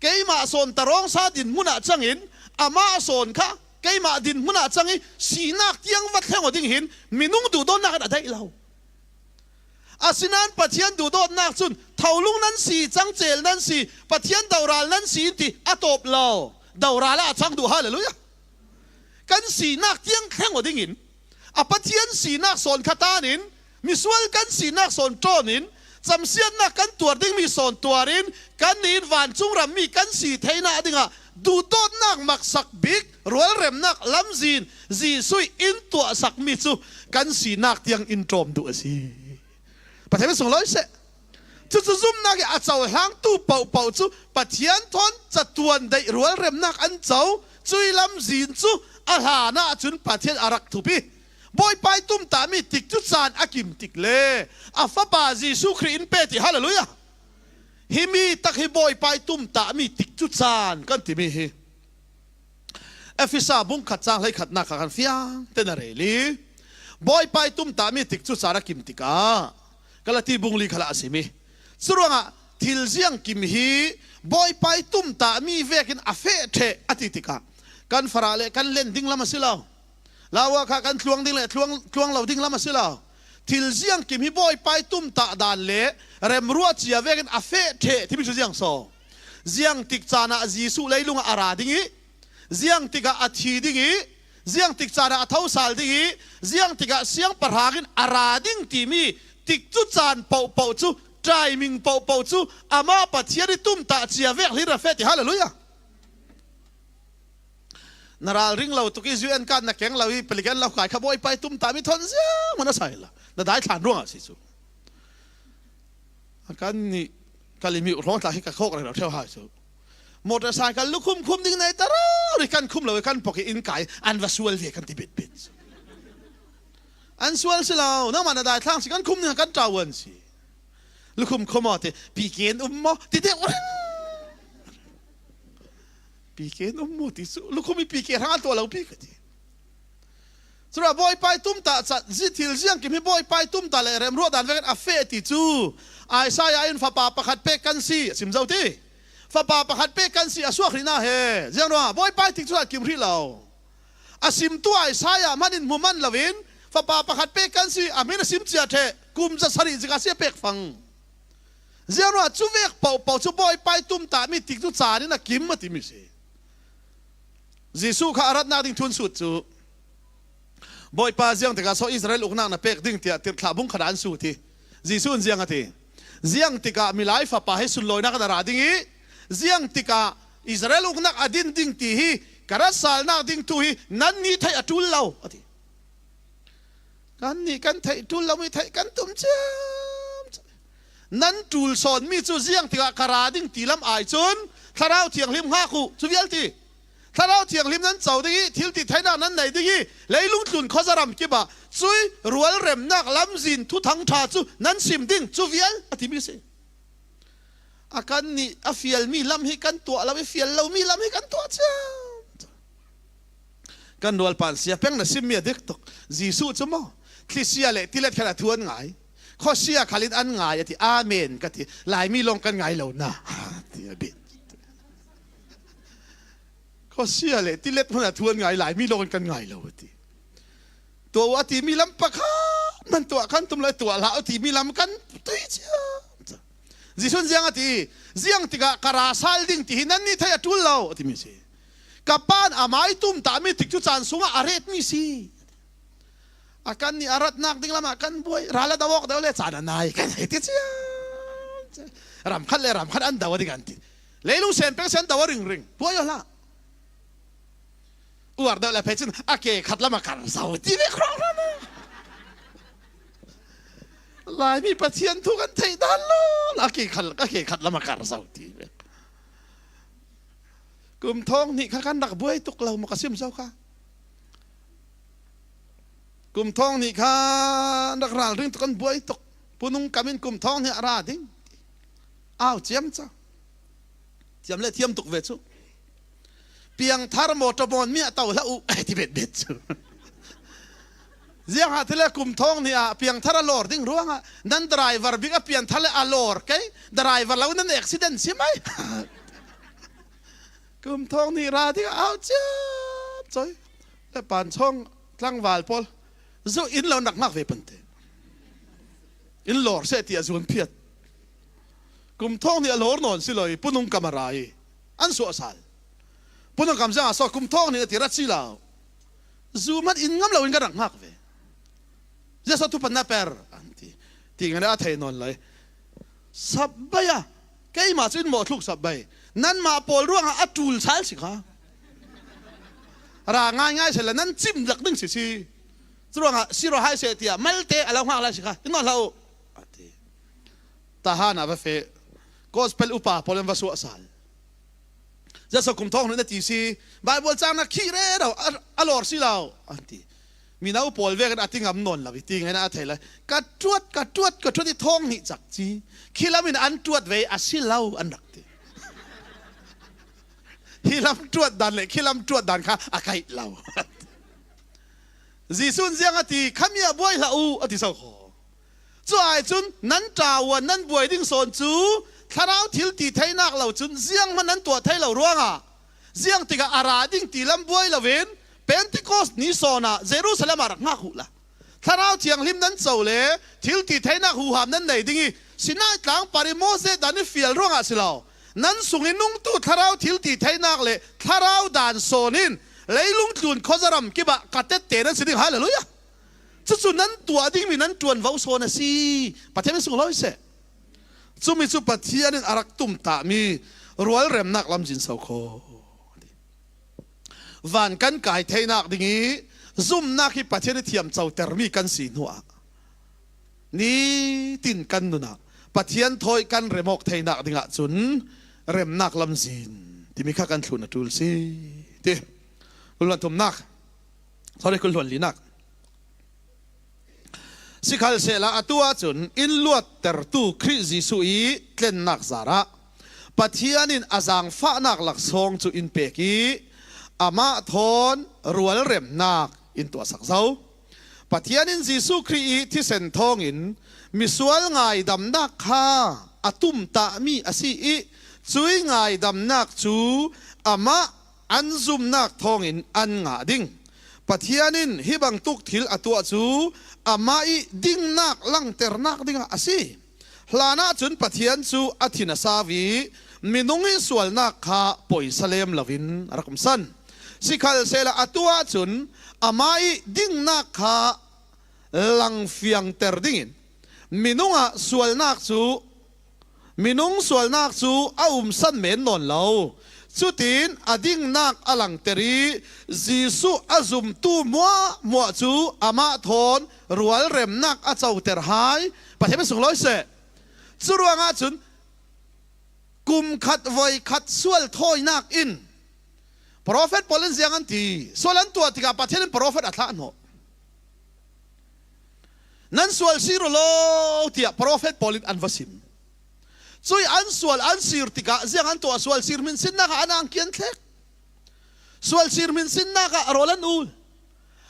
Keimah sawn tarawngsa dinhmun ah cangin amah sawn kha keimah dinhmun ah cang i sinak tiang va thleng aw ding hin minung duhdawtnak in a daih lo. Asinain Pathian duhdawtnak cun tholung nan si, cangcel nan si, Pathian doral nan si in ti a tawp lo. Doral ah a cang duh, hallelujah. Kan sinak tiang thleng aw dingin a Pathian sinak sawn kha tan in, misual kan sinak sawn ṭawn in, camsiatnak kan tuar dingmi sawn tuar in, kannih in vancung ram mi kan si theinak dingah duhdawtnak maksak bik rualremnak lamzin Jesuh in tuahsakmi cu kan sinak tiang in ṭawm duh a si. Pathian sunglawi seh. Cucu zumhnak i a cohlangtu pohpoh cu Pathian thawn catuan daih rualremnak an co. Cui lamzin cu a hlan ahcun Pathian a rak thupi. Bawipa i tumtahmi tikcu caan a kim tik le a Fapa Jesuh Khrih in pe ti. Hallelujah. Himi tak hi Bawipa i tumtahmi tikcu caan kan timi hi. Efesa bung khat cang hleikhatnak kha kan fiang te na rel i Bawipa i tumtahmi tikcu caan a kim tikah Galati bung li khalah a simi. Curuangah thil ziangkim hi Bawipa i tumtahmi vekin a feh ṭheh a ti tikah kan farah le kan len ding lam a si lo. Laua kha kan tluang ding le tluang, tluang lo ding lam a si lo. Thil ziangkim hi Bawipa i tumtah dan le remruah cia vekin a feh ṭheh timi cu ziang so. Ziangtik caan ah Jesuh leilung ah a ra ding i, ziangtik ah a thi ding i, ziangtik caan ah a thosal ding i, ziangtik ah siangpahrang in a ra ding timi tikcu caan pohpoh cu, timing pohpoh cu amah Pathian i tumtah cia vek hi ra feh ti. Hallelujah. Na ralring lo tuk i, U N card na keng lo i, pelikan lo kai kha Bawipa i tumtah mi thawn ziang man a sai la. Na dai thlan ruangah si cu. A kan nih kal i mi hrawng tla hi ka khawk rero ṭheu hai cu. Motorcycle lukhum khum ding nei ta rau ri kan khum lo i kan pok i in kai an va sual ve kan ti bitbit. An sual si lo, nangmah na dai thlang si kan khum ding kan ṭau an si. Lukhum khum aw ti, P K in um maw? Ti deuh ring. P K in um maw ti cu, lukhum i P K hrang a tuah lo pi ka ti. Tua Bawipa i tumtah cat, zi thil ziangkim hi Bawipa i tumtah le remruah dan vekin a feh ti cu Isaiah in fapa pakhat pek kan si a sim zo ti. Fapa pakhat pek kan si a suak rih na he. Ziang ruah Bawipa i tikcu ah kim hrih lo. A simtu Isaiah hman in hmu man loin fapa pakhat pek kan si, a hmin a sim cia ṭheh, kum za sarih zika si a pek fang. Ziang ruah cu vek pohpoh cu Bawipa i tumtahmi tikcu caan in a kim a timi si. Jesuh kha a ratnak ding thu an sut cu, Bawipa, ziang tikah so Israel uknak na pek ding, tiah tirhthlah bung khat ah an sut hi. Jesuh in ziang a ti? Ziang tikah Milai Fapa hi sunlawinak in a ra ding i, ziang tikah Israel uknak a din ding ti hi ka ratsalnak ding thu hi nannih theih a ṭul lo, a ti. Kannih kan theih ṭul lomi theih kan tum ciamciam. Nan ṭul sawnmi cu ziang tikah ka ra ding ti lam ai cun Thlarau Thianghlim hngak uh, cu vial ti. Thlarau Thianghlim nan co ding i thil ti theinak nan nei ding i leilung tlun khuazaram kip ah cui rualremnak lamzin thuthang ṭha cu nan sim ding, cu vial a timi si. A kannih a fialmi lam hi kan tuah lo i fial lomi lam hi kan tuah ciam. Kan rualpa in sia peng na simmi a dik tuk. Jesuh cu maw, thlisia le tilet khan a thu an ngai. Khuasia khal in an ngai a ti. Amen ka ti. Laimi lawng kan ngai lo na, ti a bit. Khuasia le tilet hmanh a thu an ngai, Laimi lawng in kan ngai lo a ti. Tuah uh a timi lam pakhat nan tuah kan tum lai, tuah hlah uh timi lam kan tui cia. Jesuh in ziang a ti? Ziang tikah ka ra sal ding ti hi nannih theih a ṭul lo, a timi si. Ka Pa in amah i tumtahmi tikcu caan sungah a retmi si. A kannih a ratnak ding lamah kan buai, ral a do awk deuh le caan a nai kan hei ti cia. Ram khat le ram khat an do a ding an ti. Leilung sen peng sen do a ringring. Buai aw hlah. Uar deuh le phei cun a ke khat lam a kar zo ti ve khrawh hna. Laimi Pathian thu kan theih dan lo. A ke khat, a ke khat lam a kar zo ti ve. Kum thawng hnih kha kan rak buai tuk lo maw ka sim zo kha. Kum thawng hnih kha an rak ralring tuk, kan buai tuk. Punung kam in kum thawng hnih a ra ding. Au ciam ca. Thiam le thiam tuk ve cu. Piangthar mawṭaw bawn mi a to hlah uh, ai ti bet bet cu. Ziangah ti le kum thawng hnih ah piangthar a lawr ding ruangah nan driver bik a piangthar le a lawr kei, driver lo nan accident si mai. Kum thawng hnih ra ding a au ciam cawih. Le pan chawng tlangval pawl zu in lo nak hngak ve pante. In lawr seh tiah zu an phiat. Kum thawng hnih a lawr nawn si lo i punung kam a ra i an suah sal. Punung kam ziangah so kum thawng hnih a ti rat si lo. Zu hmanh in ngam lo in kan rak hngak ve. Jesuh thu pan na per an ti. Ti ngan a thei nawn lai. Sap bai a, keimah cu in mawh thluk sap bai. Nanmah pawl ruangah a ṭul sal si kha. Ra ngaingai seh le nan cim lak ding si si. Curuangah siro hai seh tiah malte a lo hngak lai si kha. In mawh hlah uh, a ti. Tahan ah va feh. Gospel upa pawl in va suah sal. Jesuh kum thawng hnih na ti si, Baibal cang na khih rero, a, a lawr si lo, an ti. Mino pawl vekin a ti ngam nawn lo i ti ngai na a thei lai. Ka ṭuat, ka ṭuat, ka ṭuat i thawng hnih cak ci. Khi lam in an ṭuat ve a si lo, an rak ti. Hi lam ṭuat dan le khi lam ṭuat dan kha a kaih lo. Jesuh in ziang a ti, khami ah buai hlah uh, a ti so kho. Cu ai cun nan ṭaua nan buai ding sawn cu thlarau thil ti theinak lo cun zianghman nan tuah thei lo ruangah ziang tikah a ra ding ti lam buai loin Pentecost ni sawn ah Jerusalem ah rak hngak uh la. Thlarau Thianghlim nan co le thil ti theinak huham nan nei ding i Sinai tlang par i Moses dan i fial ruangah si lo. Nan sung i nungtu thlarau thil ti theinak le thlarau dan sawn in leilung tlun khuazaram kip ah ka tette nan si ding. Hallelujah! Cucu nan tuah dingmi nan ṭuanvo sawn a si. Pathian min sunglawi seh. Cumi cu Pathian in a rak tumtahmi rualremnak lamzin so kho. Van kan kai theinak ding i zumnak hi Pathian i thiamcotermi kan si hnuah nitin kan nun ah Pathian thawi kan rem awk theinak ding ahcun remnak lamzin timi kha kan thlun a ṭul si ti. Kul hluan thumnak. Sorry, kul hluan linak. Sikhalsehla atu ahcun in luattertu Khrih Jesuh i tlennak zarah Pathian in a zaangfahnak laksawng cu in pek i amah thawn rualremnak in tuahsak zo. Pathian in Jesuh Khrih ih thisen thawngin misual ngaidamnak kha a tumtah mi a si ih, cui ngaidamnak cu amah an zumnak thawngin an ngah ding. Pathian in hi bangtuk thil a tuah cu amah ih dingnak langternak dingah a si. Hlanah cun Pathian cu a thin a sau ih minung ih sualnak kha poisa lem loin a rak umsan. Sikhalsehla atu ahcun amah ih dingnak kha langfiangter dingin minung ah sualnak cu, minung sualnak cu a umsan men nawn lo. Cutin a dingnak a langter ih Jesuh a zumtu hmuahhmuah cu amah thawn rualremnak a coter hai. Pathian sunglawi seh. Curuangah cun kum khat voi khat sual thawinak in profet pawl in ziang an ti. Sual an tuah tikah Pathian in profet a thlah hnawh. Nan sual sir uh law, tiah profet pawl in an va sim. Cui an sual an sir tikah ziang an tuah? Sual sir hminsinnak ah an angki an thlek. Sual sir hminsinnak ah rawl an ul.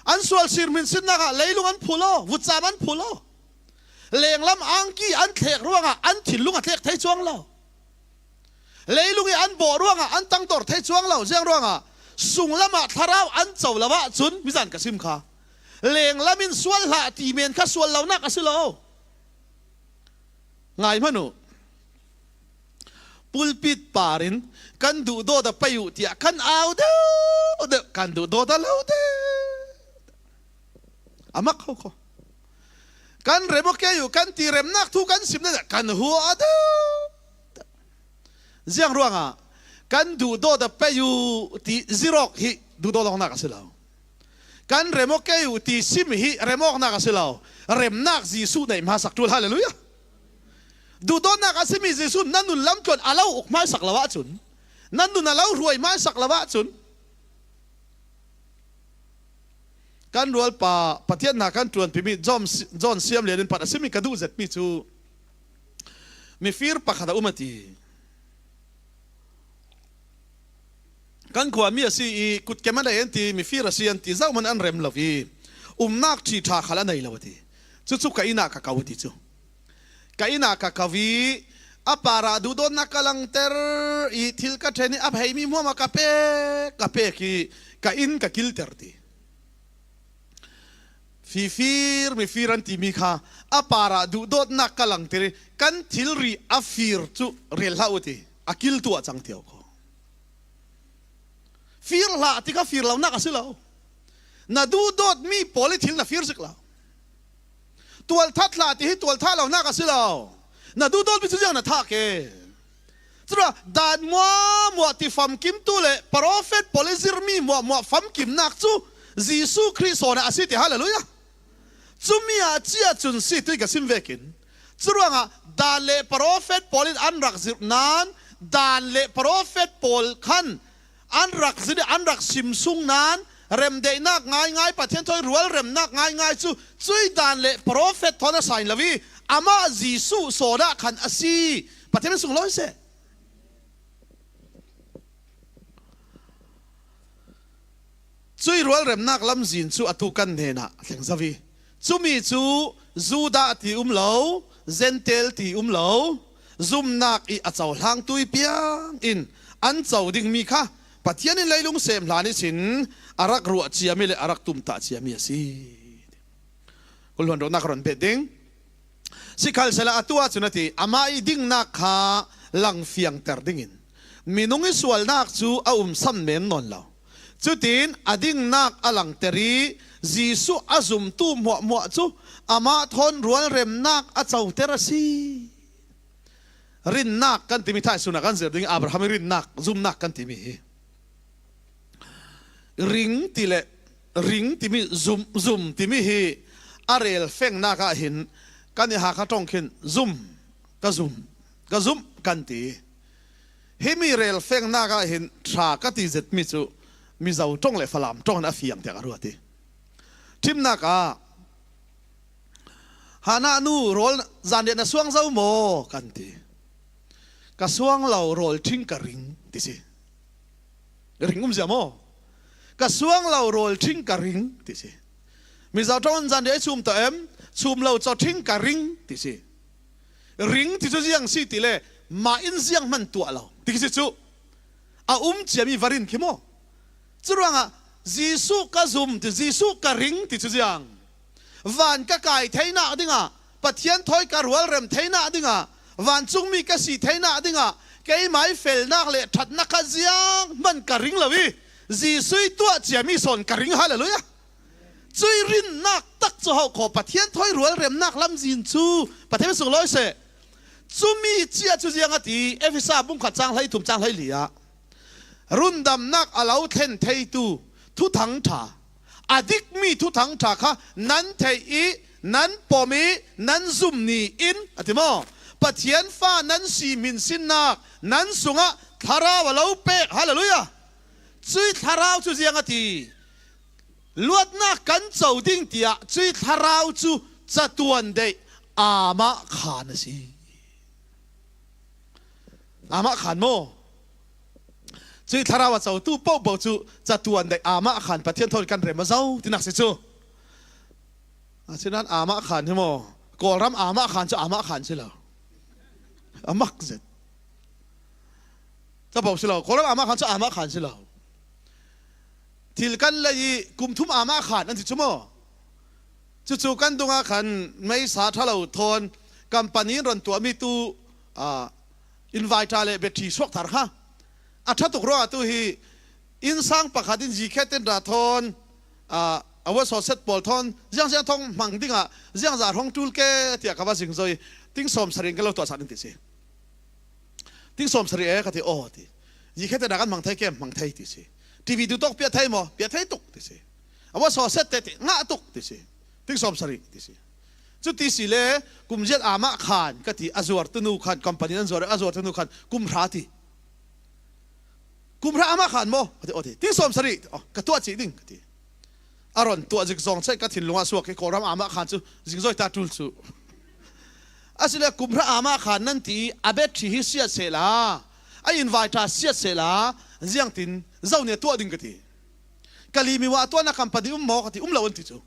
An sual sir hminsinnak ah leilung an phul aw, vutcam an phul aw. Lenglam angki an thlek ruangah an thinlung a tlek thei cuang lo. Leilung ih an bawh ruangah an tangdor thei cuang lo. Ziang ruangah sunglam ah thlarau an co lo ahcun, mizan ka sim kha, lenglam in sual hlah ti men kha sual lonak a si lo. Ngai hmanh uh. Pulpit par in kan duhdawt a pei uh tiah kan au deuh deuh, kan duhdawt a lo deuh. A mak kho kho. Kan rem aw kei uh kan ti, remnak thu kan sim deuh, kan hua a deuh. Ziang ruangah kan duhdawt a pei uh ti zirawk hi duhdawt awknak a si lo. Kan rem aw kei uh ti sim hi rem awknak a si lo. Remnak Jesuh neih hmasak ṭul. Hallelujah. Duhdawtnak a simi Jesuh nan nun lam tluan a lo uk hmaisak lo ahcun, nan nun a lo hruai hmaisak lo ahcun, kan rualpa Pathian hna kan ṭuanpimi John, John Siam Lian in pat a simi ka duh zetmi cu mifir pakhat a um a ti. Kan khuami a si ih kutkem a nei an ti, mifir a si an ti, zohman an rem lo ih umnak ṭhi ṭha khal a nei lo a ti. Cucu ka inn ah ka ko a ti cu. Ka inn ah ka ko ih a parah duhdawtnak ka langter ih thil ka ṭhen ih a pheimi hmuahhmuah ka pek, ka pek ih ka inn ka kilter ti. Fifir, mifir an timi kha a parah duhdawtnak ka langter ih kan thilri a fir cu rel hlah uh ti, a kil tuah cang ti ko. Fir hlah ti kha fir lonak a si lo. Na duhdawtmi pawl ih thil na fir zik lo. Tualthat hlah ti hi tualthah lonak a si lo. Na duhdawtmi cu ziang na thah ke? Curuangah dan hmuahhmuah ti famkimtu le profet pawl ih zirhmi hmuahhmuah famkimnak cu Jesuh Khrih sawn ah a si ti. Hallelujah. Cumi ah cia cun si tuih ka sim vekin. Curuangah dan le profet pawl in an rak zirh nain, dan le profet pawl khan an rak zirh, an rak sim sung nain, remdaihnak ngaingai, Pathian thawi rualremnak ngaingai cu cui dan le profet thawn a sain lo ih amah Jesuh sawn ah khan a si. Pathian sunglawi seh. Cui rualremnak lamzin cu atu kan hnenah thleng zo ih, cumi cu Judah ti um lo, Jentail ti um lo, zumnak ih a cohlang tui piang in an co dingmi kha Pathian in leilung sem hlan ihsin a rak ruah ciami le a rak tumtah ciami a si. Kul hluan rawhnak ka ron peh ding. Sikhalsehla atu ahcun a ti, amah ih dingnak kha langfiangter dingin minung ih sualnak cu a umsan men nawn lo. Cutin a dingnak a langter ih Jesuh a zumtu hmuahhmuah cu amah thawn rualremnak a coter a si. Rinnak kan timi thaisun ah kan zir ding ih Abraham ih rinnak, zumnak kan timi hi. Ring ti le, ring timi, zum, zum timi hi a rel fengnak ah hin kan i Hakha ṭong khin zum, ka zum, ka zum kan ti. Himi rel fengnak ah hin ṭha ka ti zetmi cu Mizo ṭong le Falam ṭong in a fiang tiah ka ruat ih, ṭhimnak ah, Hannah nu, rawl zan riat na suang zo maw? Kan ti. Ka suang lo, rawl ṭhing ka ring, ti si. Ring um zia maw? Ka suang lo rawl ṭhing ka ring ti si. Mizo ṭawng zan dei chum tawh em, chum lo chaw ṭhing ka ring ti si. Ring ti chu ziang si ti le, mah in ziang hman tuah lo ti si chu. A um ciami va rin khi maw? Churuangah Jesuh ka zum ti, Jesuh ka ring ti chu ziang. Van ka kai theinak dingah, Pathian thawi ka rualrem theinak dingah, vancungmi ka si theinak dingah, keimai felnak le ṭhatna kha ziang hman ka ring lo i, Jesuh i tuah ciami sawn ka ring, halleluiah. Cui rinnak tak cu hauh khaw, Pathian thawi rualremnak lamzin cu Pathian sung lawi seh. Cumi cia cu ziang a ti, Efesa bung khat cang hlei thum cang hlei li ah, rundamnak a lo thlen theitu thuthang ṭha, a dikmi thuthang ṭha kha nan theih i nan pom i nan zum ni in a ti maw? Pathian fa nan si hminsinnak nan sungah Thlarau a lo pek. Halleluiah. Cui Thlarau cu ziang a ti, luatnak kan co ding tiah cui Thlarau cu catuan deih amah khan a si. Amah khan maw? Cui Thlarau a cotu pohpoh cu catuan deih amah khan Pathian thawn kan rem a zo tinak si cu. Asinain amah khan hi maw? Kawlram amah khan cu amah khan si lo. A mak zet. Capo si lo. Kawlram amah khan cu amah khan si lo. Thil kan lei i kum thum amah khan an ti cu maw? Cucu kan dungah khan meisa ṭha lo thawn company in ron tuahmi tu, ah, inverter le battery suak thar kha. A ṭha tuk ruangah tu hi innsang pakhat in zikhet in ra thawn, ah, a va sawset pawl thawn ziangziang thawng hmang dingah ziangzar hong ṭul ke tiah ka va zingzoi. Ting sawm sarih in ka lo tuahsak ding ti si. Ting sawm sarih e ka ti, aw ti. Zikhet in ra kan hmang thei kem? Hmang thei ti si. T V duhtawk piah thei maw? Piah thei tuk ti si. A va sawset te ti, ngah tuk ti si. Ting sawm sarih ti si. Cuti si le kum ziat amah khan ka ti, a zuartu nu khan, company an zuar, a zuartu nu khan kum hra ti. Kum hra amah khan maw? Ka ti, aw ti. Ting sawm sarih, aw, ka tuah cih ding ka ti. A ron tuah zik zawng ceh ka thinlung ah suak i Kawlram amah khan cu zingzoi ta ṭul cu. Asile kum hra amah khan nan ti i a battery hi siat sehla, a inverter siat sehla, ziangtin zo nih a tuah ding ka ti. Ka limim ah a tuahnak company um maw ka ti, um lo an ti cu.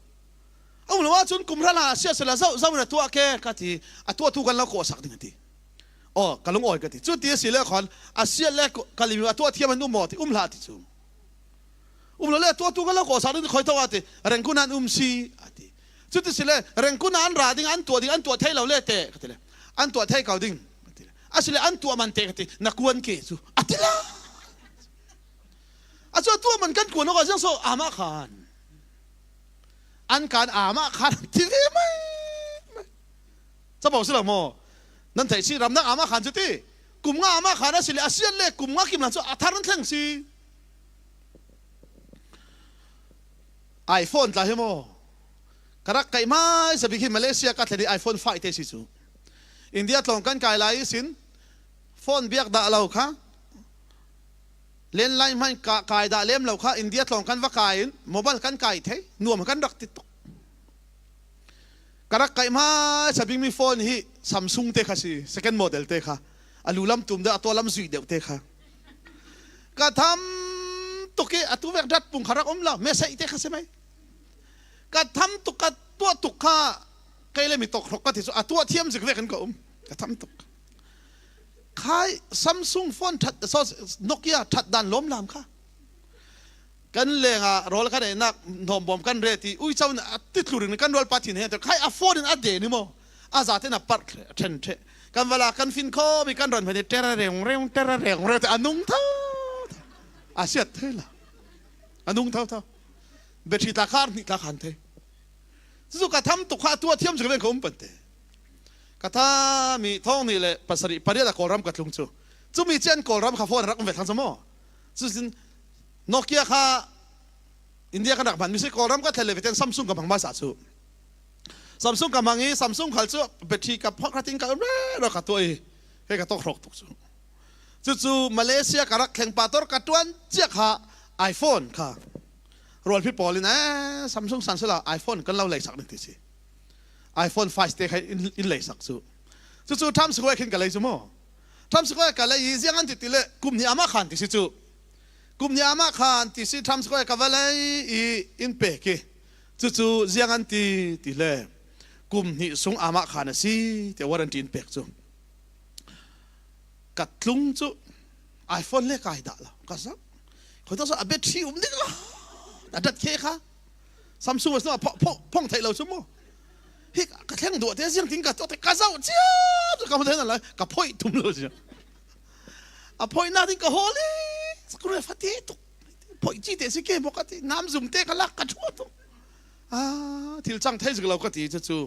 A um lo ahcun kum hra hlah a siat sehla zo, zo in a tuah ke ka ti, a tuahtu kan lo kawhsak ding a ti. Aw, ka lungawi ka ti. Cuti a si le khan a siat le ka limim a tuah thiam an um maw ti, um hlah a ti cu. Um lo le a tuahtu kan lo kawhsak ding ti khawi tawk a ti, Rengkun ah an um si a ti. Cuti si le Rengkun ah an ra ding, an tuah ding, an tuah thei lo le te ka ti le, an tuah thei ko ding a ti le, a si le an tuah man te ka ti, na kuan ke cu a ti la. A cu a tuah man kan kuan awk a ziang so amah khan an kan amah khan ti ve mai mai. Capo si lo maw? Nan theih si, ramnak amah khan cu ti. Kum nga amah khan a si le a siat le kum nga kim hlan cu a thar nan thleng si. iPhone tla hi maw? Ka rak kaih hmaisa bik hi Malaysia ka thlen i iPhone five te si cu. India tlawng kan kai lai ihsin phone biak dah lo kha, landline hman ka kai dah lem lo kha, India tlawng kan va kai in mobile kan kai thei, nuam kan rak ti tuk. Ka rak kaih hmaisa bikmi phone hi Samsung te kha si, second model te kha. A lu lam tum deuh, a tua lam zui deuh te kha. Ka tham tuk i a tu vek dat pung kha rak um lo, message te kha si mai. Ka tham tuk, ka tuah tuk kha, kei le mi tawk hrawk ka ti cu, a tuah thiam zik vekin ka um. Ka tham tuk. Khai Samsung phone ṭhat, so, Nokia ṭhat dan lawm lam kha. Kan lengah rawl kan einak hnawmbawm kan ret i uico in a ti tlurin kan rualpa thin he, khai a phone in a den i maw? A zate in a parh ṭhen ṭheh. Kan va la kan fin khawm i kan ron hmanh i ṭera reng reng, ṭera reng reng ti a nung tho tho. A siat thei lo. A nung tho tho. Battery tla kha, hnih tla khan thei. Cucu ka tham tuk kha, a tuah thiam zik ven ka um pante. Ka tham i thawng hnih le pasarih pariat a Kawlram ka tlung cu. Cumi cian Kawlram kha phone rak um ve thlang cu maw? Cucin Nokia kha India kan rak hman mi si, Kawlram ka thlen le veten Samsung ka hmang hmaisa cu. Samsung ka hmang i Samsung khal cu battery ka phawt kha ting ka um rero ka tuah i hei ka tawk hrawk tuk cu. Cucu Malaysia ka rak thleng pah tor ka ṭuan ciak kha iPhone kha rualpi pawl in, eh, Samsung san sila iPhone kan lo leisak ding ti si. iPhone five te kha in, in leisak cu. Cucu Times Square khin ka lei cu maw? Times Square ka lei i ziang an ti ti le kum hnih amah khan ti si cu. Kum hnih amah khan ti si, Times Square ka va lei i in pek i. Cucu ziang an ti ti le, kum hnih sung amah khan a si ti warranty in pek cu. Ka tlung cu iPhone le kai dah lo ka zoh. Khuaitawk sawn a battery um ding lo. A dat khe kha. Samsung a phong, phong, phong theih lo cu maw? Hi ka thleng duah te ziang ting ka tuak te ka zoh ciam cu ka hmu thei nawn lai. Ka phoih tum lo cia. A phoihnak ding ka hawl i, sakul fate tuk. Phoih ci te si ke maw ka ti. Nam zum te ka lak ka ṭhuat tuk. Ah, thil cang thei zik lo ka ti cu cu.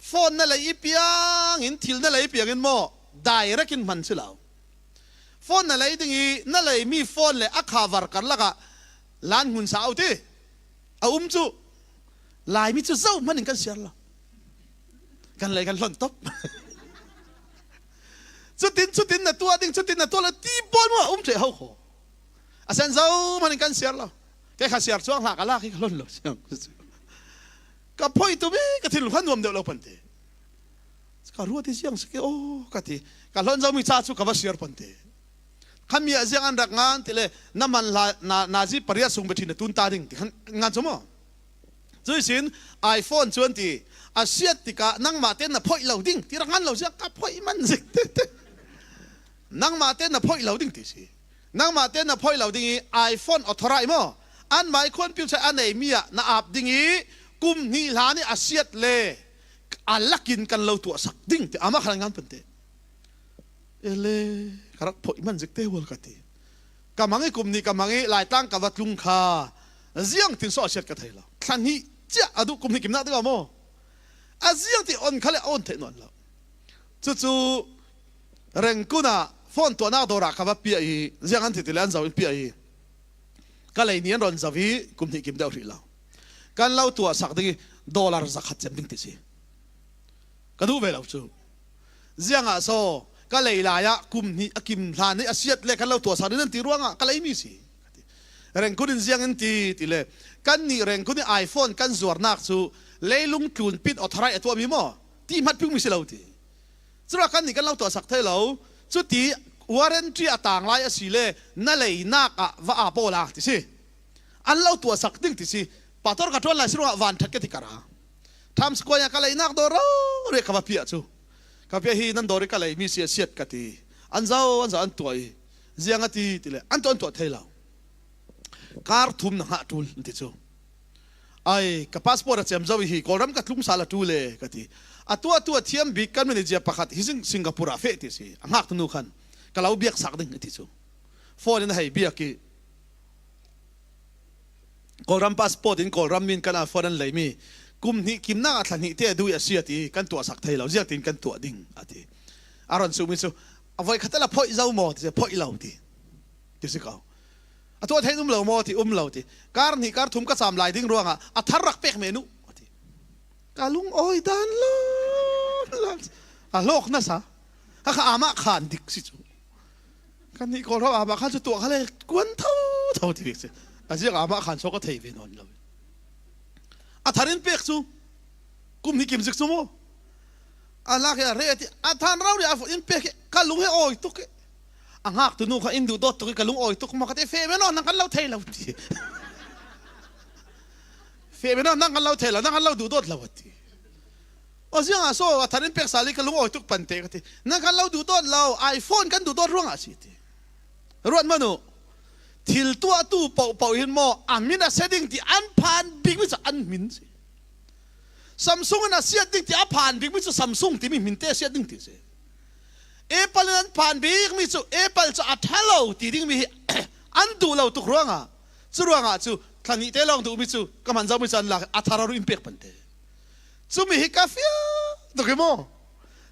Phone na lei i piang in, thil na lei i piang in maw, direct in hman si lo. Phone na lei ding i, na lei mi phone le a kha var kar lakah lan hmun sa au ti. A um cu, Laimi cu zoh hman in kan siar lo. Kan lei kan hlon top. Cutin, cutin na tuah ding, cutin na tuah lo ti pawl maw a um ṭheh ho kho. A sen zoh hman in kan siar lo. Kei kha siar cuang hlah ka lak hi ka hlon lo siang. Ka phoih tum i ka thinlung kha nuam deuh lo pante. Ka ruat i ziang si ke aw ka ti. Ka hlon zomi ca cu ka va siar pante. Khami ah ziang an rak ngan ti le na man hla, na, nazi pariat sung biaṭhin na tun ta ding ti khan ngan cu maw? Cuihsin iPhone cu an ti, a siat tikah nangmah te na phoih lo ding ti rak ngan lo ziang ka phoih man zik tete. Nangmah te na phoih lo ding ti si. Nangmah te na phoih lo ding i iPhone authorize maw? Anmah i khuanpi cia a neimi ah na ap ding i kum hnih hlan i a siat le a lakin kan lo tuahsak ding ti amah khan ngan pante. Ele, ka rak phoih man zik te hual ka ti. Ka mang i kum hnih ka mang i Laitlang ka va tlung kha ziang tin saw a siat ka thei lo. Thla hnih ciah a duh kum hnih kimnak ding a maw? A ziang ti on kha le a on theih nawn lo. Cucu Rengkun ah phone tuahnak dawr ah ka va piah i, ziang an ti ti le an zoh in piah i, ka lei ni an rawn zoh i kum hnih kim deuh hrih lo. Kan lo tuahsak ding i dollar zakhat cem ding ti si. Ka duh ve lo cu. Ziangah saw ka lei lai ah kum hnih a kim hlan i a siat le kan lo tuahsak ding nan ti ruangah ka lei mi si. Rengkun in ziang in ti ti le, kannih Rengkun i iPhone kan zuarnak cu leilung tlunpit authorize a tuahmi maw? Ti hmat pingmi si lo ti. Curuangah kannih kan lo tuahsak thei lo. Cuti warranty a tang lai a si le na leinak ah va ap aw la ti si. An lo tuahsak ding ti si. Pastor ka ṭuan lai si ruangah van ṭhat ka ti ka ra. Times Square ah ka leinak dawr rori ka va piah cu. Ka piah hi nan dawr i ka lei mi si a siat ka ti. An zoh, an zoh, an tuah i. Ziang a ti ti le an tuah, an tuah thei lo. Kar thum na ngah ṭul an ti cu. Ai, ka passport a cem zo i hi, Kawlram ka tlung sal a ṭul e ka ti. A tuah, tuah thiam bik kan manager pakhat hi Sing-, Singapore ah feh ti si. A ngaktu nu khan ka lo biaksak ding a ti cu. Phone in a hei biak i Kawlram passport in Kawlram min kan a phone an lei mi. Kum hnih kimnak ah thla hnih te a duh i a siat i kan tuahsak thei lo, ziangtin kan tuah ding a ti. A rawn suhmi cu a voikhat a la phoih zo maw ti si, phoih lo ti. Ti si ko. A tuah theih um lo maw ti, um lo ti. Kar hnih kar thum ka cam lai ding ruangah a thar rak pek men uh a ti. Ka lungawi dan lo. A hlawk nasa. Kha kha amah khan dik si cu. Kannih Kawlram amah khan cu tuah kha le kuan tho tho ti bik si. A ziak amah khan saw ka thei ve nawn lo. A thar in pek cu. Kum hnih kim zik cu maw? A lak hi a reh a ti, a than rau ri a fawh in pek hi, ka lung he awi tuk hi. A ngaktu nu kha in duh dawt tuk hi, ka lung awi tuk maw ka ti, feh men aw, nang kan lo thei lo ti. Feh men aw, nang kan lo thei lo, nang kan lo duh dawt lo a ti. Aw ziangah saw a than in pek sal hi ka lung awi tuk pante ka ti. Nang kan lo duh dawt lo, iPhone kan duh dawt ruangah a si ti. Ruat man uh, thil tuahtu pohpoh hin maw, a min a sia ding ti an phan bikmi cu an min si. Samsung in a siat ding ti a phan bikmi cu Samsung timi hminte a siat ding ti si. Apple in an phan bikmi cu Apple cu a ṭha lo ti dingmi hi an duh lo tuk ruangah, cu ruangah cu thla hnih te lawng duhmi cu ka hman zomi cu an lak a thar a ruh in pek pante. Cumi hi ka fial tuk hi maw?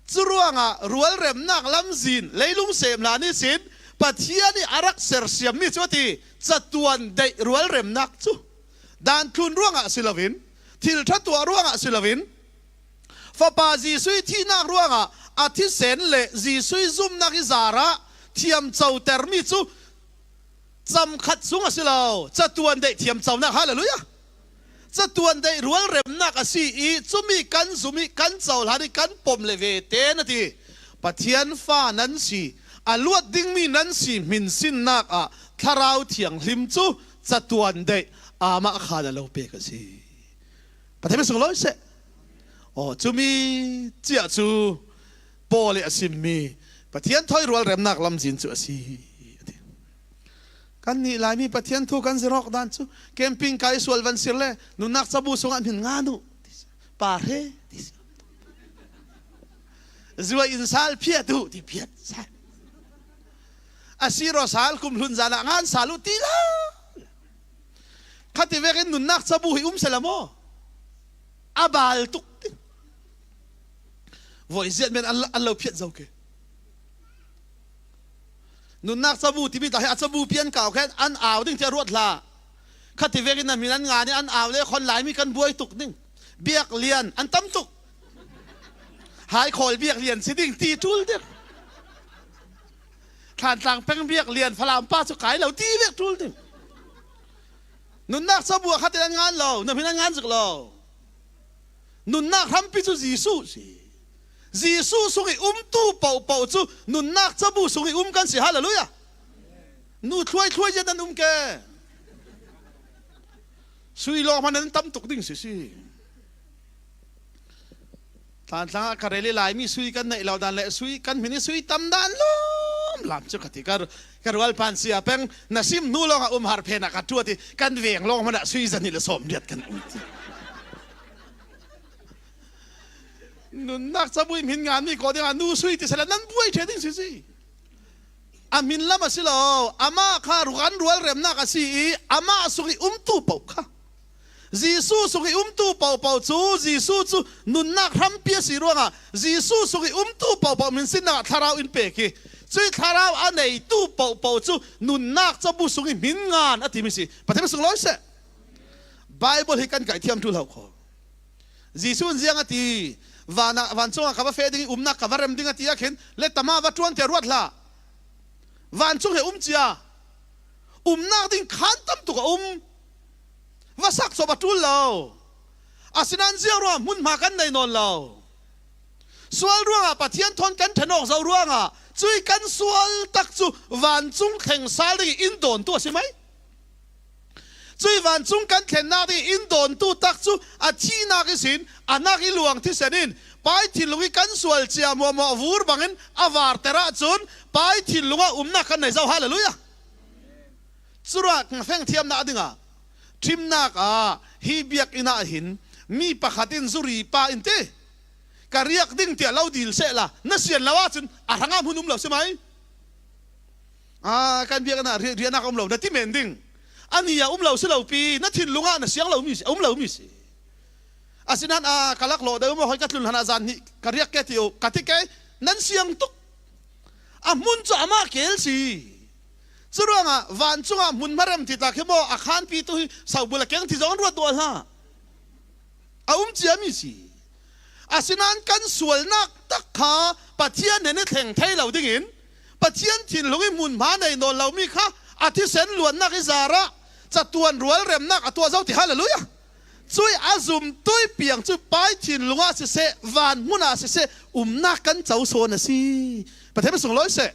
Curuangah rualremnak lamzin leilung sem hlan ihsin Pathian ih a rak sersiammi cu a ti, catuan deih rualremnak cu danthlun ruangah si loin, thil ṭha tuah ruangah si loin, Fapa Jesuh ih thihnak ruangah a thisen le Jesuh ih zumhnak ih zarah thiamcotermi cu cam khat sung a si lo, catuan deih thiamconak, hallelujah. Catuan deih rualremnak a si ih, cumi kan zum ih, kan cohlan ih, kan pom le ve tein a ti. Pathian fa nan si, A luat dingmi nan si hminsinnak ah Thlarau Thianghlim cu catuan daih amah khan a lo pek a si. Pathian mi sunglawi seh. Aw, cumi ciah cu Paul i a simmi Pathian thawi rualremnak lamzin cu a si, a ti. Kannih Laimi Pathian thu kan zirh awk dan cu camping kai sual van sir le nunnak cabu sungah hmin ngan uh, ti si. Pa hre, ti si. Zuai in sal phiat uh, ti phiat sal. A siro sal kum hlun zan ah ngan sal uh, ti lo. Khati vekin nunnak cabu hi um sela maw? A bal tuk ding. Voi ziat men an, an lo phiat zo ke. Nunnak cabu timi ta hi a cabu pian kau khen an au ding tiah ruat hlah. Khati vekin na hmin an ngan i an au le khon Laimi kan buai tuk ding. Biak lian an tam tuk. Hai khawl biak lian si ding ti ṭul ding. Thantlang peng biak lian Falam pa cu kai lo ti vek ṭul ding. Nunnak cabu ah khatin an ngan lo, na hmin an ngan zik lo. Nunnak hrampi cu Jesuh si. Jesuh sung i umtu pohpoh cu nunnak cabu sung i um kan si. Hallelujah. Nu thluai thluai zia nan um ke. Sui lawng hmanh nan tam tuk ding si si. Thantlang ah ka rel i Laimi sui kan neih lo dan le sui kan hmin i sui tam dan lawm lam cu ka ti. Ka, ka rualpan sia peng na sim hnu lawng ah um har phen ah ka ṭuat i kan veng lawng hmanh ah sui zan i le sawm riat kan um ti. Nunnak cabu i hmin nganmi ko dingah nu sui ti sela nan buai ṭheh ding si si. A hmin lam a si lo, amah kha rukan rualremnak a si i amah sung i umtu paoh kha. Jesuh sung i umtu pohpoh cu, Jesuh cu nunnak hrampi a si ruangah, Jesuh sung i umtu pohpoh hminsinnak ah thlarau in pek i, cui thlarau a neitu pohpoh cu nunnak cabu sung i hmin ngan a timi si. Pathian sunglawi seh. Baibal hi kan kaih thiam ṭul hau kho. Jesuh in ziang a ti, van ah, vancung ah ka va feh ding i umnak ka va rem ding a ti ah khin, le tama va ṭuan tiah ruat hlah. Vancung he um cia. Umnak ding khan tam tuk a um. Va sak cawp a ṭul lo. Asinain ziang ruangah hmunhma kan nei nawn lo. Sual ruangah Pathian thawn kan ṭhen awk zo ruangah cui kan sual tak cu vancung thleng sal ding i in dawntu a si mai. Cui vancung kan thlennak ding i in dawntu tak cu a thihnak ihsin a nak i luang thisen in Pai thinlung i kan sual cia muahmuah vur bangin a varter ahcun Pai thinlung ah umnak kan nei zo. Hallelujah. Curuangah hngafeng thiamnak dingah ṭhimnak ah hi biakinn ah hin mi pakhat in zuri pa in ti, ka riak ding tiah lo dil sehla na sian lo ahcun a hrangah hmun um lo si mai. Aa, kan biakinn ah ri-, riahnak a um lo na ti men ding. A ni ah um lo si lo pi, na thinlung ah na siang lo mi si, a um lo mi si. Asinain, aa, ka laklawh deuh maw, hoi ka tlun hlan ah zan hnih ka riak ke ti uh, ka ti ke, nan siang tuk. A hmun cu amah kel si. Curuangah vancung ah hmun hmarem ti tak hi maw, a khanpi tu hi sobul a keng ti zong an ruat tuah hlah. A um ciami si. Asinain kan sualnak tak kha Pathian hnen i thleng thei lo dingin, Pathian thinlung i hmunhma nei nawn lomi kha a thisen luannak i zarah catuan rualremnak a tuah zo ti. Hallelujah. Cui a zumtu i piang cu Pai thinlung ah siseh, van hmun ah siseh, umnak kan co sawn a si. Pathian sunglawi seh.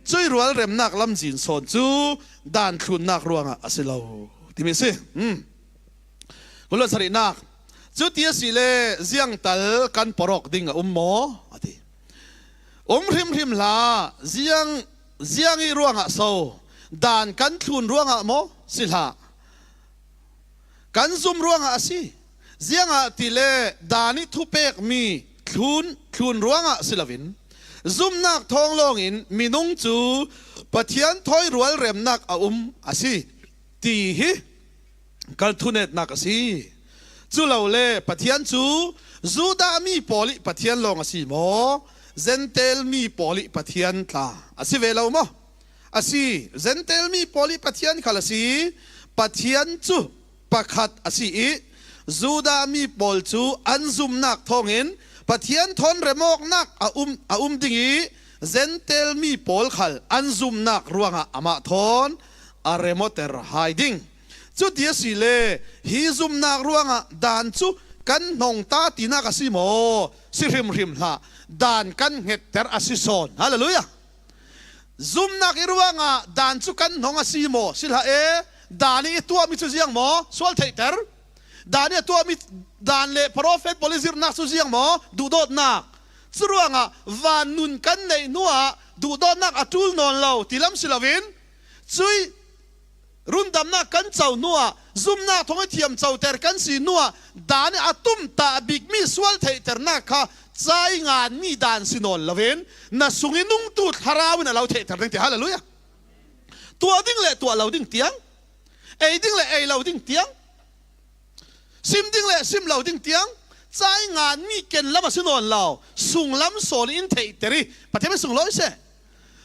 Cui rualremnak lamzin sawn cu dan thlunnak ruangah a si lo timi a si. Hmm. Kuluan sarihnak. Cuti a si le ziangtal kan porh awk ding a um maw? A ti. Um hrimhrim hlah, ziang, ziang i ruangah so? Dan kan thlun ruangah maw? Si hlah. Kan zum ruangah a si. Ziangahtile dan i thupekmi thlun, thlun ruangah si loin zumnak thawng lawngin minung cu Pathian thawi rualremnak a um a si ti hi kan thunetnak a si. Culole Pathian cu Judah mi pawl i Pathian lawng a si maw? Jentail mi pawl i Pathian tla a si ve lo maw? A si, Jentail mi pawl i Pathian khal a si. Pathian cu pakhat a si i Judah mi pawl cu an zumnak thawngin Pathian thawn remawknak a um, a um ding i Jentail mi pawl khal an zumnak ruangah amah thawn a remawter hai ding. Cuti a si le hi zumnak ruangah dan cu kan hnong ta tinak a si maw? Si hrimhrim hlah, dan kan hngetter a si sawn. Hallelujah. Zumnak i ruangah dan cu kan hnong a si maw? Si hlah e. Dan i tuahmi cu ziang maw? Sual theihter. Dan i a tuahmi dan le profet pawl i zirhnak cu ziang maw? Duhdawtnak. Curuangah van nun kan neih hnuah duhdawtnak a ṭul nawn lo ti lam si loin, cuih rundamnak kan co hnuah, zumnak thawng i thiam coter kan si hnuah, dan i a tumtah bikmi sual theihternak kha ca i nganmi dan si nawn loin, na sung i nungtu Thlarau in a lo theihter ding ti. Hallelujah. Tuah ding le tuah lo ding tiang, ei ding le ei lo ding tiang, sim ding le sim lo ding tiang, ca i nganmi ken lam a si nawn lo, sunglam sawn in theihter i Pathian sunglawi seh.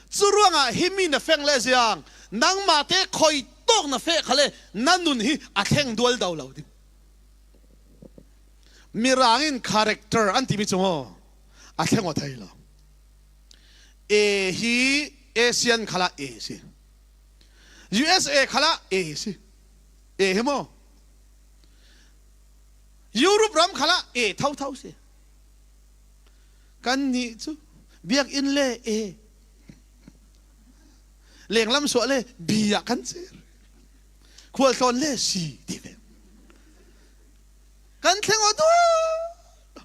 Curuangah himi na feng le ziang, nangmah te khoi tawk na feh khale, na nun hi a thleng dualdo lo ding. Mirang in character an timi cu maw, a thleng aw thei lo. A hi Asian khalah A si. U S A khalah A si. A hi maw? Europe ram khalah A thotho si. Kannih cu biakinn le A, lenglam suah le B ah kan cer. Khualtlawn le C ti ve. Kan thleng aw duh.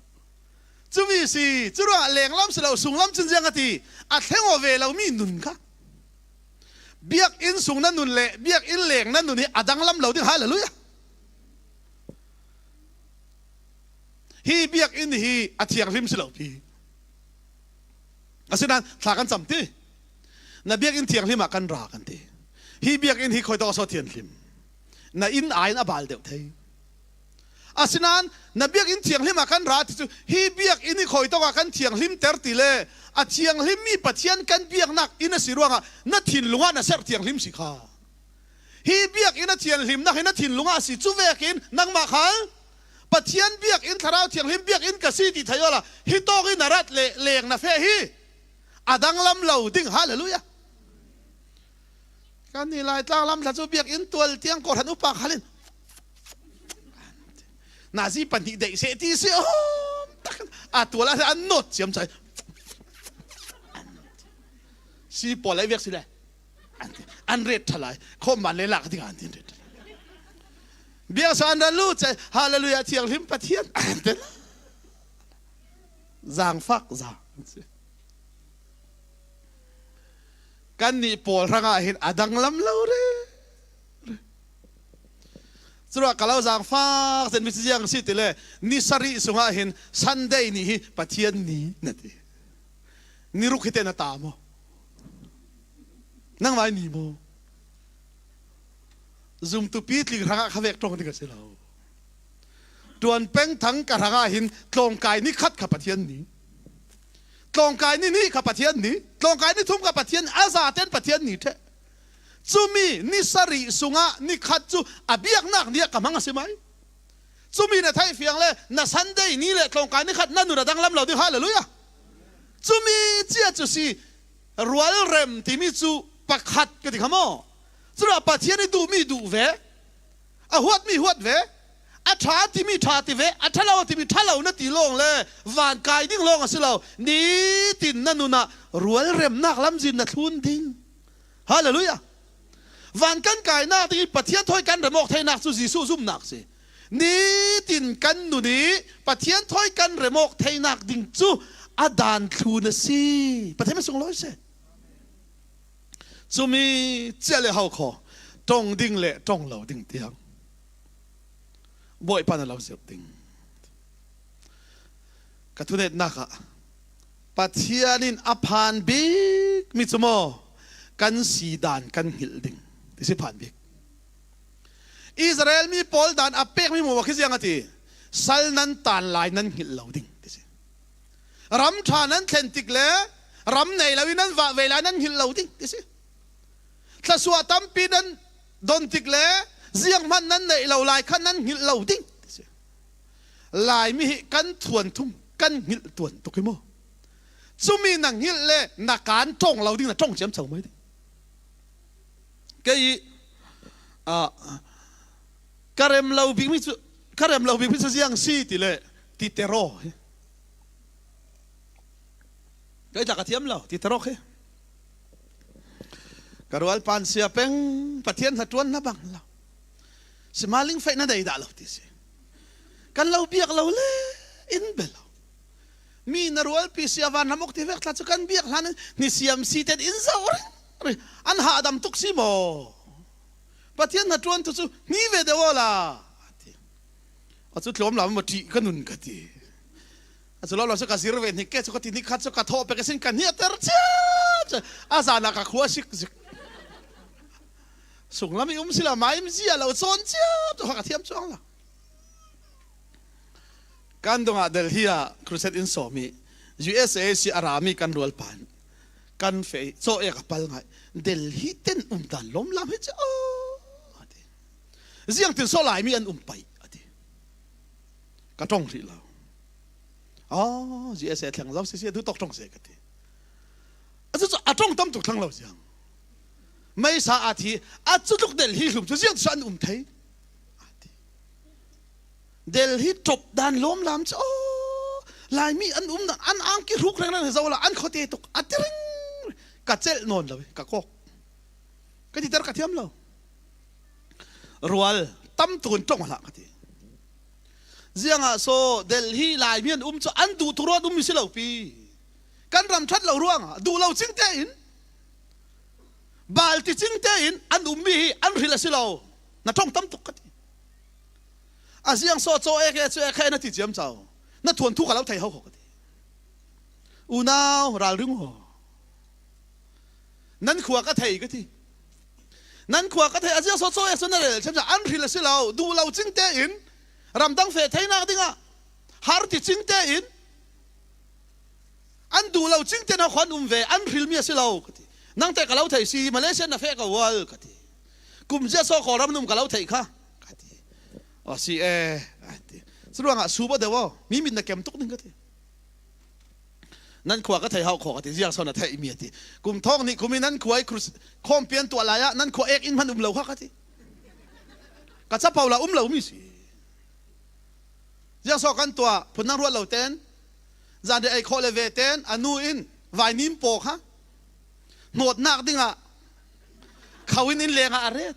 Cumi si, curuangah lenglam si lo, sunglam cun ziang a ti, a thleng aw ve lomi nun kha. Biakinn sung na nun le biakinn leng na nun hi a danglam lo ding. Hallelujah. Hi biakinn hi a thianghlim si lo pi. Asinain thla kan cam ti. Na biakinn thianghlim ah kan ra kan ti. Hi biakinn hi khoi tawk a so thianghlim. Na inn aiin a bal deuh thei. Asinain na biakinn thianghlim ah kan ra ti cu, hi biakinn hi khoi tawk ah kan thianghlim ter ti le, a thianghlimmi Pathian kan biaknak inn a si ruangah na thinlung ah na serh thianghlim si kha. Hi biakinn a thianghlimnak hi na thinlung ah a si. Cu vekin nangmah khal Pathian biakinn, Thlarau Thianghlim biakinn ka si ti thei awla, hi tawk in na rat le leng na feh hi a danglam lo ding. Hallelujah. Kannih Laitlang lam thla cu biakinn tual tiang kawhhran upa khal in nazi pahnih deih seh ti si awm tak a tual ah an nawt ciamcai. Si pawl lai vek si le. An ti, an ret ṭha lai. Khawmman le lak ding an ti, an ret ṭha lai. Biaksa an ra lut cai, Hallelujah, thianghlim Pathian an ti. Zangfak zang. Kannih pawl hrangah hin a danglam lo re. Curuah ka lo zangfak zenmi cu ziang si ti le, ni sarih sungah hin Sunday ni hi Pathian ni na ti. Ni ruk hi te na ta maw? Nangmah i ni maw? Zumtu pitling hrangah kha vek ṭong ding a si lo. Ṭuan peng thang ka hrangah hin tlawngkai ni khat kha Pathian ni. Tlawngkai ni nih kha Pathian ni. Tlawngkai ni thum kha Pathian, a zaten Pathian ni ṭheh. Cumi ni sarih sungah ni khat cu a biaknak ni ah ka hmang a si mai. Cumi na theih fiang le na Sunday ni le tlawngkai ni khat na nun a danglam lo ding. Hallelujah. Cumi cia cu si, rualrem timi cu pakhat ka ti kha maw? Curuah Pathian i duhmi duh ve, a huatmi huat ve, a ṭha timi ṭha ti ve, a ṭha lo timi ṭha lo na ti lawng le van kai ding lawng a si lo. Nitin na nun ah rualremnak lamzin na thlun ding. Hallelujah. Van kan kainak ding i Pathian thawi kan remawk theinak cu Jesuh zumnak si. Nitin kan nun i Pathian thawi kan remawk theinak ding cu a dan thlun a si. Pathian sunglawi seh. Cumi cia le hau kho, ṭong ding le ṭong lo ding tiang Bawipa na lo zirh ding. Ka thunetnak ah Pathian in a phan bikmi cu maw, kan si dan kan hngilh ding ti si phan bik. Israel mi pawl dan a pekmi hmuahhmuah khi ziang a ti, sal nan tan lai nan hngilh lo ding ti si. Ram ṭha nan thlen tik le ram nei lo in nan vah ve lai nan hngilh lo ding ti si. Thlasuah tampi nan don tik le zianghman nan neih lo lai kha nan hngilh lo ding ti si. Laimi hi kan thuanthung, kan hngilh tuan tuk hi maw? Cumi na hngilh le na kan ṭong lo ding, na ṭong ciamco mai ding. Kei, ah, ka rem lo bikmi cu, ka rem lo bikmi cu ziang si ti le, ti tero hi. Kei tla ka thiam lo, ti tero hi. Ka rualpan sia peng Pathian hnaṭuan na bang lo. Simaling faih na nei dah lo ti si. Kan lo biak lo le in be lo. Mi na rualpi sia van ram awk ti vek tla chu kan biak hlan in ni siam si ten in zo ring ring. An hahdam tuk si maw? Pathian hnaṭuan tu chu ni ve deuh aw la. A chu tlawm lam maw ṭih ka nun ka ti. A chu lo lo chu ka zir ve hnik ke chu ka ti hnik khat chu ka thawh pek a sin ka hniater chiah chiah. A zanah ka khua sik zik. Sunglam i um sila mai im zia lo chawn chiah chu kha ka thiam chuang la. Kan dongah Delhi ah crusade in sawmi U S A si a rami kan rualpan kan fei chaw ek a pal ngai. Delhi ten um dan lawm lam hi chiah aw a ti. Ziangtin saw Laimi an um paih a ti. Ka ṭawng hrih lo. Aw, U S A thleng zo sisi a duh tawk ṭawng se ka ti. A chu chu a ṭawng tam tuk thlang lo ziang. Meisa a thi a chu tluk Delhi hlum chu ziang chu an um thei a ti. Delhi ṭawp dan lawm lam chu aw, Laimi an um dan an angki hruk reng reng zo la an khawte tuk a ti ring. Ka chelh nawn lo ka kawk. Ka ti ter ka thiam lo. Rual tam tukun ṭawng a hlah ka ti. Ziangah saw Delhi Laimi an um chu an duh tuk ruang an um mi si lo pi. Kan ram ṭhat lo ruangah duh lo chingte in balti chingte in an um mi hi an hril a si lo. Na ṭawng tam tuk ka ti. A ziang saw chaw ek e chu ek kha e na ti chiam chau. Na thuanthu ka lo thei ho kho ka ti. Unau ralring aw. Nan khua ka thei ka ti. Nan khua ka thei a ziang saw chaw e saw na rel cham cham an hril a si lo duh lo chingte in ramdang feh theinak dingah har ti chingte in an duh lo chingte na khuan um ve an hril mi a si lo ka ti. Nangte ka lo thei si Malaysia na feh ka ual ka ti. Kum zia saw Kawlram an um ka lo thei kha ka ti. Aw si e a ti. Churuangah suba deuh aw mi mit na kem tuk ding ka ti. Nan khua ka thei hauh khaw ka ti ziang saw na theih mi a ti. Kum thawng nih kum in nan khua i khawmpian tuah lai-ah nan khua ek in hman um lo kha ka ti. Ka chapau la um lo mi si. Ziang saw kan tuah phun nang ruat lo ten zan de ei khawh le ve ten a nu in vainim paw kha hnawtnak dingah khau in in lengah a ret.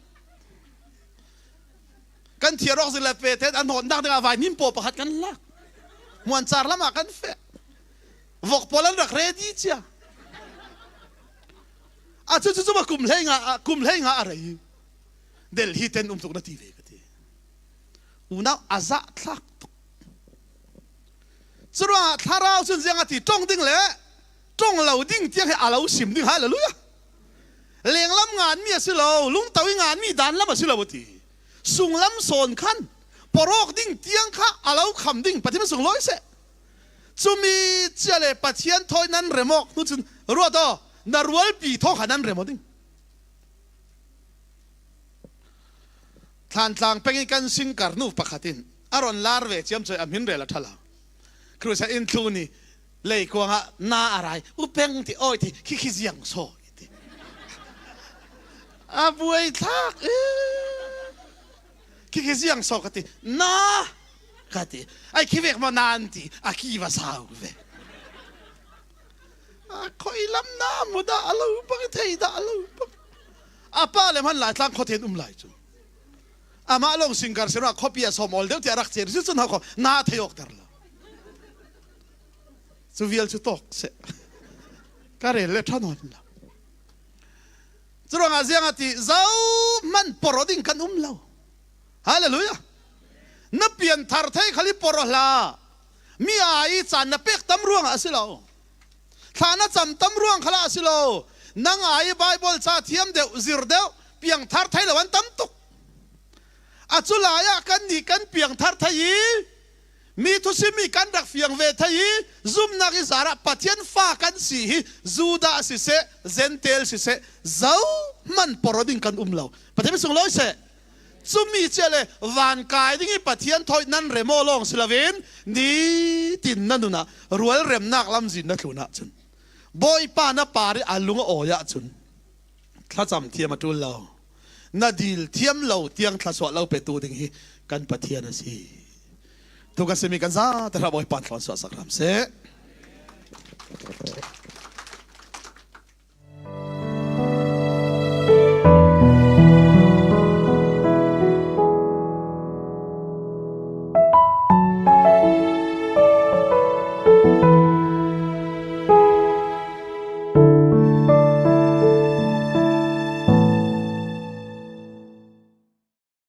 Kan thiar awk zila pe ten a hnawtnak dingah vainim paw pakhat kan lak. Muanchar lamah kan feh. Vok pawl an rak ready cia. A chu chu chu ma kum hlei nga a kum hlei nga a rei. Delhi ten um tuk na ti ve ka ti. Unau a zah thlak tuk. Churuangah thlarau chun ziang a ti ṭawng ding le ṭawng lo ding tiang hi a lo sim ding. Halleluia. Lenglam ngan mi a si lo lungto i ngan mi dan lam a si lo a ti. Sunglam sawn khan pawrawk ding tiang kha a lo kham ding Pathian sunglawi seh. Cumi cia le Pathian thawi nan remawk hnu cun ruat aw na rualpi thaw kha nan rem aw ding. Thlantlang pengin kan singkar nu pakhat in a rawn lar ve ciam chuai a hmin rel a ṭha lo. Khrusah in thlu ni leikuangah na a rai u peng ti awi ti khi khi ziang saw i ti. A buai thlak e. Khi khi ziang saw ka ti na ka ti. Ai khi vek maw na an ti a khi va sau ve. A khoi lam na mu dah a lo bang thei dah a lo bang. A pa le hman lai tlang khawthian um lai chu. Amah lawng singkar sirah khawpi a sawm awl deuh tiah rak cher si cun hau khaw na thei awk ter lo. Cu vial cu tawk seh. Ka rel le ṭha nawn lo. Curuangah ziang a ti zohman pawraw ding kan um lo. Halleluiah. Na pianthar thei khal i pawraw hlah. Mi ai caan na pek tam ruangah a si lo. Thla na cam tam ruang khalah a si lo. Nang ai Baibal ca thiam deuh, zir deuh, piangthar thei lo an tam tuk. A cu lai-ah kannih kan piangthar thei i, mi thusim i kan rak fiang ve thei i, zumnak i zarah Pathian fa kan si hi, Judah siseh, Jentail siseh, zohman pawraw ding kan um lo. Pathian sunglawi seh. Cumi cia le van kai ding i Pathian thawi nan rem aw lawng si loin, nitin na nunah rual remnak lamzin na tlunah cun, Bawipa na par i a lung a awi ahcun, thlacam thiam a ṭul lo, na dil thiam lo tiang thlasuah lo petu ding hi kan Pathian a si. Tu kan simi kan zate hra Bawipa thlawn suahsak hram seh.